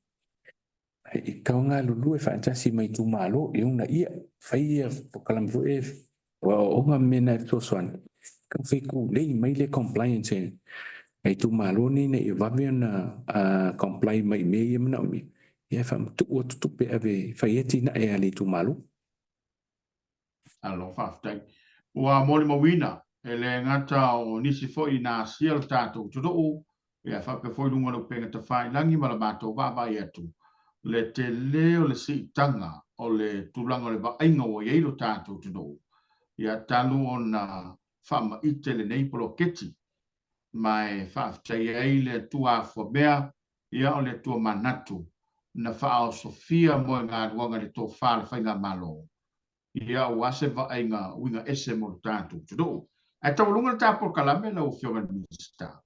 e tatau ona galulue faatasi ma itumalo e uunaia, fai ia polokalame foi ia o aoaoga ma mea na e fesoasoani, taumafai e tulei mai le compliance a itumalo nei ina ia vave ona comply mai i mea ia e manaomia, ia faamatuu atu tupe e ave e fai ai atinae a le itumalo. Alo, faafetai. Ua molimauina e le gata o nisi foi na asia le tatou atunuu, ia faapea foi luga o le upega tafailagi ma le matou vaavaai atu, le tele o le siitaga o le tulaga o le vaaiga ua i ai lo tatou atunuu, ia talu ona faamaite lenei poloketi. Ma e faafetai ai le Atua afuamea, ia o le Atua manatu, na faaosofia moegaluaga i le tofa a le Faigamalo, ia aua se vaaiga uiga ese mo le tatou atunuu. Ae taualuga le ta polokalame lau Afioga i le Minisita.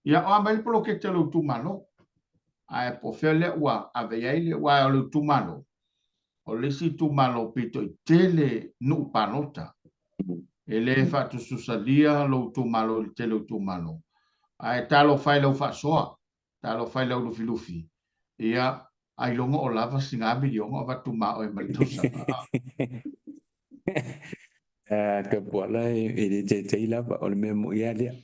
Ia o a mai le poloketi a lou itumalo? Ae po o fea lea ua ave i ai le aua o le itumalo, o le isi itumalo pito i tele nuu palota. E le faatusatusalia lou itumalo i le tele o itumalo. Ae talofa e i lau faasoa, talofa i lau lufilufi, ia, ailoga o lava sina miliona o avatu ma oe mai le tausaga. Tapuala e le taitai lava, o le mea moi lava lea.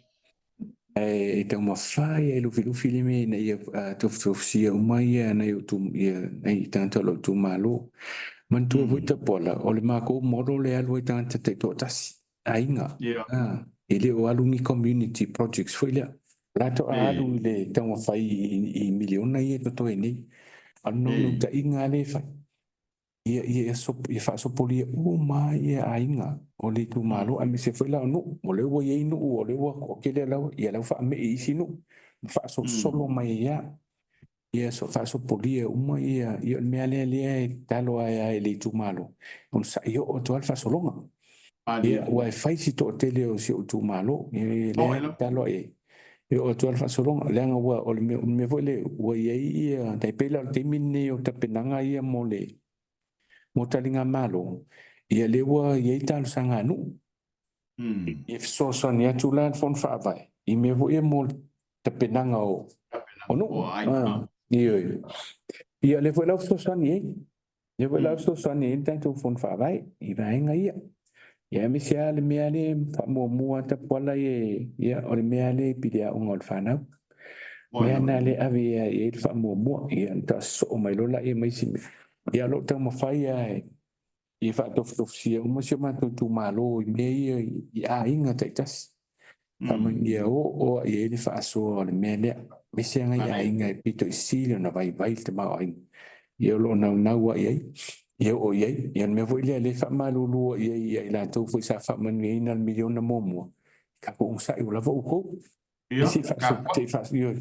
Ae e taumafai e lufilufi le mea ina ia tofutofusia uma ia nai o ia nai tagata o lou itumalo. Manatua foi Tapuala, o le makou model le alu ai tagata taitoatasi, aiga. E le o alu ni community projects foi lea. O la toa alu i le taumafai i miliona ia e totoe nei. A o le naunautaiga lea e fai, ia faasopolia uma ia aiga o le itumalo, aemaise foi la o nuu. O lea ua i ai nuu, o lea ua toatele lau, ia lau faamei i isi nuu, ma faasolosolo mai ai lava. Ia faasopolia uma ia, ia o le mea lea lea e tatalo ai i le itumalo, ona sa'i oo atu lava le faasologa. Ia, ua e fai si toatele o si ou itumalo, lea e tatalo ai ai. E oo atu lava le faasologa, leaga ua o le mea foi lea ua i ai ia, tai pei la o le taimi lenei o tapenaga ia mo le mo taligamalo, ia lea ua i ai talosaga a nuu. Ia fesoasoani atu la le Fono Faavae i mea foi ia mo le tapenaga o nuu. Ioe. Ia lea foi la ua fesoasoani ai. Lea foi la ua fesoasoani ai le tatou Fono Faavae i vaega ia. Ia aemaise lava le mea lea faamuamua Tapuala ia, o le mea lea i piliaoga o le fanau. Mea na le ave i ai le faamuamua, ia ona taasoo mai loa laia ma isi mea. Ia o lo o taumafai lava ia faatofutofusia uma si o matou itumalo i mea ia i aiga taitasi. Faamanuia oo i ai le faasoa o le mea lea. Aemaise lava nai aiga e pito i sili ona vaivai le tamaoaiga. Ia o lo o naunau lava i ai, ia oo i ai. Ia o le mea foi lea e faamalulu i ai ia i latou foi sa faamanuiaina le miliona muamua, tatou onosai ua lava outou. Se i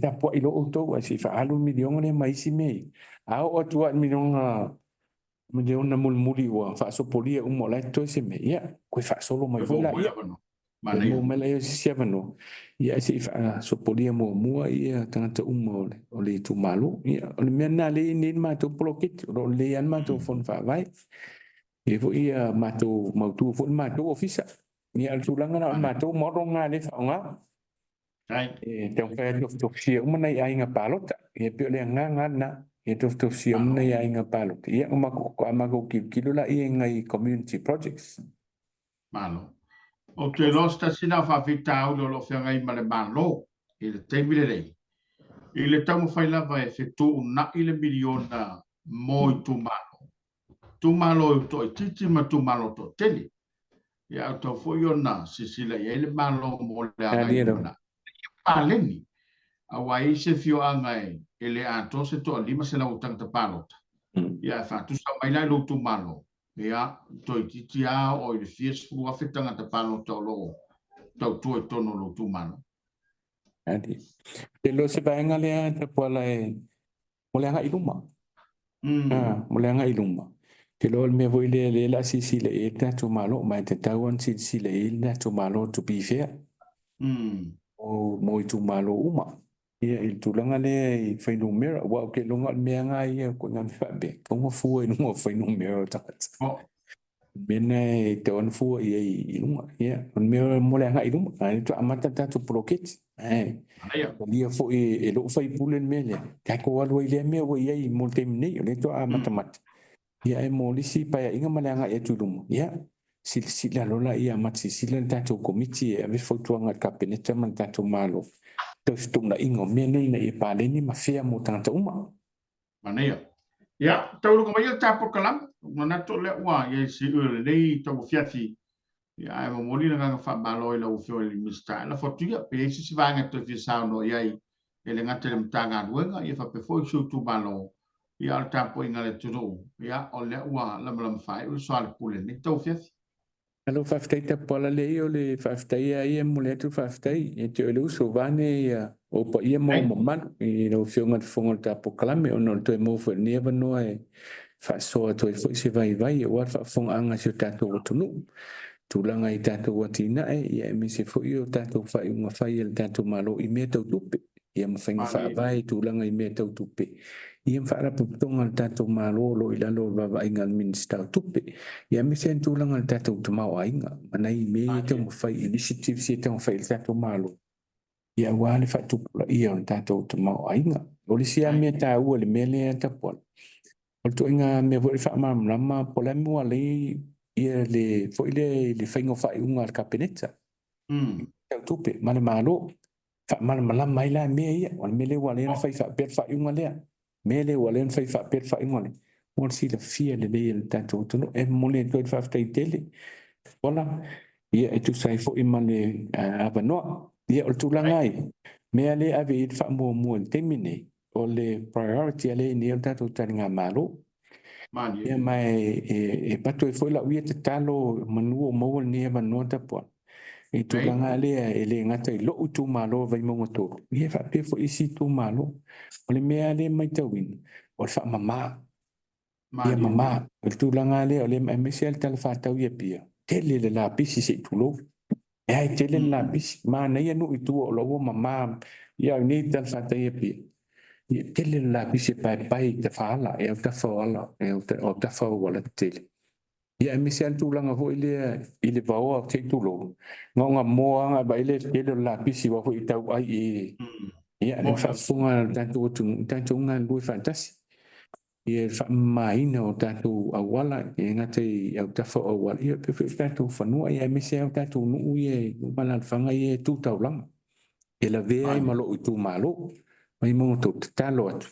tapuai loa outou ae se i faaalu le miliona lea ma isi mea ia. A oo atu lava i le miliona mulimuli ua faasopolia uma o la e totoe se mea, ia toe faasolo mai foi laia. Maua mai laia o se isi avanoa, ia ae se i faasopolia muamua ia tagata uma o le itumalo. Ia o le mea lena lea e i ai nei le matou poloketi, o lo o lelei lava le matou Fono Faavae. E foi ia matou mautu foi le matou ofisa. Ia o le tulaga la o le matou model lena lea e faaaoga. E taumafai e tofutofusia uma nai aiga palota. Ia pei o le agaga lena. Ia tofutofusia uma nai aiga palota. Ia o matou tilotilo laia i nai community projects. Malo. Ou te iloa o se tasi lena o faafitauli o lo o feagai ma le Malo i le taimi lenei, i le taumafai lava e fetuunai le miliona mo itumalo, itumalo toaitiiti ma itumalo toatele. Ia ae tatau foi ona silasila i ai le Malo mo le agai i lumanai. Paleni, aua e i ai se afioaga e le atoa se toa 500 o tagata palota, ia ae faatusa mai la i lou itumalo, ia toeitiiti lava oo i le fia sefulu afe tagata palota o lo o tautua i totonu o lou itumalo. E le o se vaega lea Tapuala e mo le agai i luma. Mo le agai i luma. Te iloa o le mea foi lea o le a silasila i ai le tatou Malo, ma e tatau ona silasila i ai le tatou Malo to be fair mo itumalo uma. Ia i le tulaga lea i fuainumera, aua ou te iloa o le mea lena ia ko nā mea faapea, tatau ona fua i luga o fuainumera o tagata. Mea lena e tatau ona fua i ai i luga. Ia, o le mea mo le agai i luma, a o lea faatoa amata le tatou poloketi. Ae talia foi e lou sui usufono le mea lea, tatou alu ai i lea mea ua i ai mo le taimi nei, o lea faatoa amatamata. Ia ae mo le isi paeaiga ma le agai atu i luma, ia, silasila loa laia, amata silasila le tatou Komiti e ave fautuaga i le Kapeneta ma le tatou Malo, tau fetuunaiga o mea nei ina ia paleni ma fea mo tagata uma. Manaia. Ia, tauluga mai le ta polokalame, manatu o lea ua i ai se iu o lenei tauafiafi, ia, ae momoli le agaga faamalo i lau Afioga i le Minisita. E lafo atu ia, pe i ai se isi vaega e toe fia saunoa i ai, e le gata i le Matagaluega, ia faapea foi si ou itumalo, ia, o le tapuaiga a le atunuu, ia, o lea ua lamalama faaiu le soalepule i lenei tauafiafi. Malo faafetai Tapuala, leai o le faafetai lava ia e momoli atu le faafetai ia te oe le uso, vaeane ia ou paia ma ou mamalu i lau Afioga i le Fofoga o le ta polokalame, ona o le toe maua foi o lenei avanoa e faasoa atu ai foi se vaivai aua le faafofogaaga a si o tatou atunuu, tulaga i tatou atinae, ia aemaise foi o tatou faaiuga fai a le tatou Malo i mea tau tupe, ia ma faiga faavae i tulaga i mea tau tupe, ia ma faalapotopotoga a le tatou Malo o lo o i lalo o le vaavaaiga a le Minisita o Tupe, ia aemaise le tulaga i le tatou tamaoaiga ma nai mea ia taumafai, initiatives ia taumafai i le tatou Malo, ia aua le faatupulaia o le tatou tamaoaiga. O le isi lava mea taua i le mea lea Tapuala, o le ituaiga mea foi le faamalamalama po o le a le mea ua ala ai ia le foi lea i le faiga o faaiuga a le Kapeneta tau tupe ma le Malo. Faamalamalama ai la mea ia, o le mea lea ua ala ai ona fai faapea le faaiuga lea, mea lea ua ala ai ona fai faapea le faaiuga lea, mo le silafia lelei e le tatou atunuu. E momoli atu ai le faafetai tele, Tupuola, ia e tusa ai foi ma le avanoa. Ia o le tulaga ia, mea lea e ave i ai le faamuamua i le taimi lenei, o le priority lea e i ai nei o le tatou taligamalo. Ia ma e avatu ai foi lau ia tatalo manu o maua lenei avanoa Tapuala, i tulaga lea e le gata i lou itumalo o Vaimauga 3, ia faapea foi isi itumalo. O le mea lea e matauina, o le faamama. Ia mama. O le tulaga lea, aemaise lava le tala faatau i Apia, tele le lapisi se i tulou. E ai tele le lapisi. Manaia nuu i tua o la ua mama. Ia o nei tala faatau i Apia, ia tele le lapisi e paepae i tafaala, e autafa o ala, e autafa o auala tetele. Ia aemaise lava le tulaga foi lea i le vaoa se i tulou, na ona moa lava vaai le tele o le lapisi aua foi e tau ai i ia le faafofoga a le tatou atunuu, tatou galulue faatasi. Ia le faamamaina o tatou auala, e le gata i autafa o auala, ia faapea foi tatou fanua, ia aemaise lava tatou nuu ia, nuu ma alaalafaga ia e tu taulaga. E lavea ai ma lou itumalo. Mai mo tou tatalo atu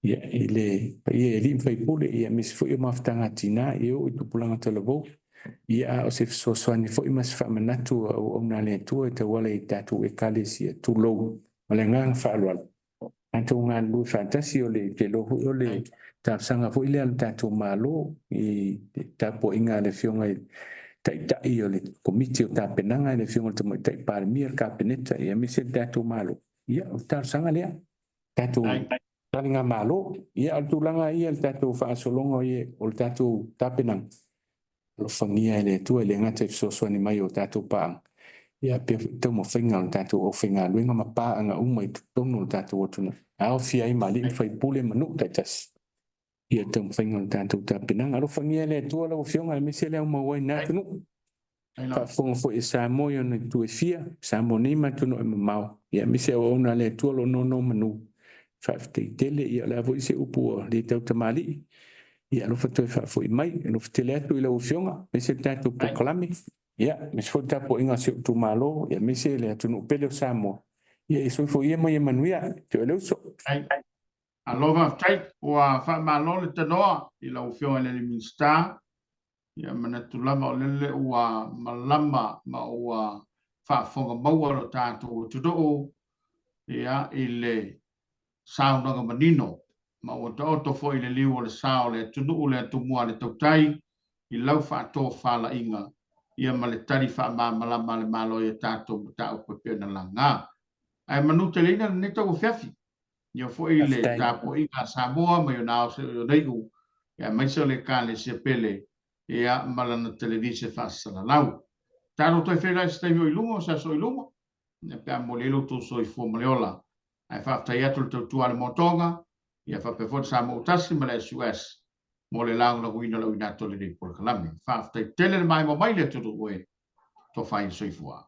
ia, i le paia i alii ma faipule, ia aemaise foi o mafutaga a tina, ia oo i tupulaga talavou. Ia a o se fesoasoani foi ma se faamanatu a auauna a le Atua e tauala i tatou Ekalesia, tulou, ma le agaga faaaloalo, tatou galulue faatasi. O le te iloa foi o le talosaga foi lea a le tatou Malo i le tapuaiga a le Afioga i le Taitai o le Komiti o Tapenaga, le Afioga i le Tamaitai Palemia, le Kapeneta, ia aemaise le tatou Malo. Ia o le talosaga lea, tatou taligamalo. Ia o le tulaga ia i le tatou faagasologa o le tatou tapenaga, alofagia e le Atua e le gata i fesoasoani mai o tatou paaga, ia faapea foi taumafaiga o le tatou aufaigaluega ma paaga uma i totonu o le tatou atunuu, e aofia ai ma alii ma faipule ma nuu taitasi, ia taumafaiga o le tatou tapenaga. Alofagia e le Atua lau Afioga aemaise le aumau ai i lena atunuu. Faafofoga foi e Samoa i ona itu e fia, Samoa nei ma atunuu e mamao, ia aemaise auauna a le Atua o lo o nonomanu. Faafetai tele, ia o le a foi se upu ua le tautamalii, ia alofa toe faafoi mai. Alofa tele atu i lau Afioga, aemaise le tatou polokalame, ia aemaise foi le tapuaiga a si ou itumalo, ia aemaise le atunuu pele o Samoa. Ia e soifua ia ma ia manuia. Te oe le uso. Malo faafetai, ua faamalo le tanoa i lau Afioga i le Minisita. Ia manatu lava o lele ua malama ma ua faafofoga maua lo tatou atunuu ia i le saunoaga manino ma ua taoto foi i le liu o le sa o le atunuu le atumua a le tautai i lau faatofalaiga ia ma le tali faamalamalama a le Malo i a tatou mataupu e pei ona laga. Ae manuteleina lenei tauafiafi. Ia foi le tapuaiga a Samoa mai ona ao seia iu, aemaise o le Ekalesia pele ia ma lana televise faasalalau. Tatou toe feiloai i se taimi o i luma o se aso o i luma, ia pe a momoli ai lo outou soifua ma le ola. Ae faafetai atu i le tautua a le Motoga, ia faapea foi le Samoa ua Tasi ma le SUS mo le lagolagoina o le auina atu o lenei polokalame. Faafetai tele le maimoa mai le atunuu e tofa ai le soifua.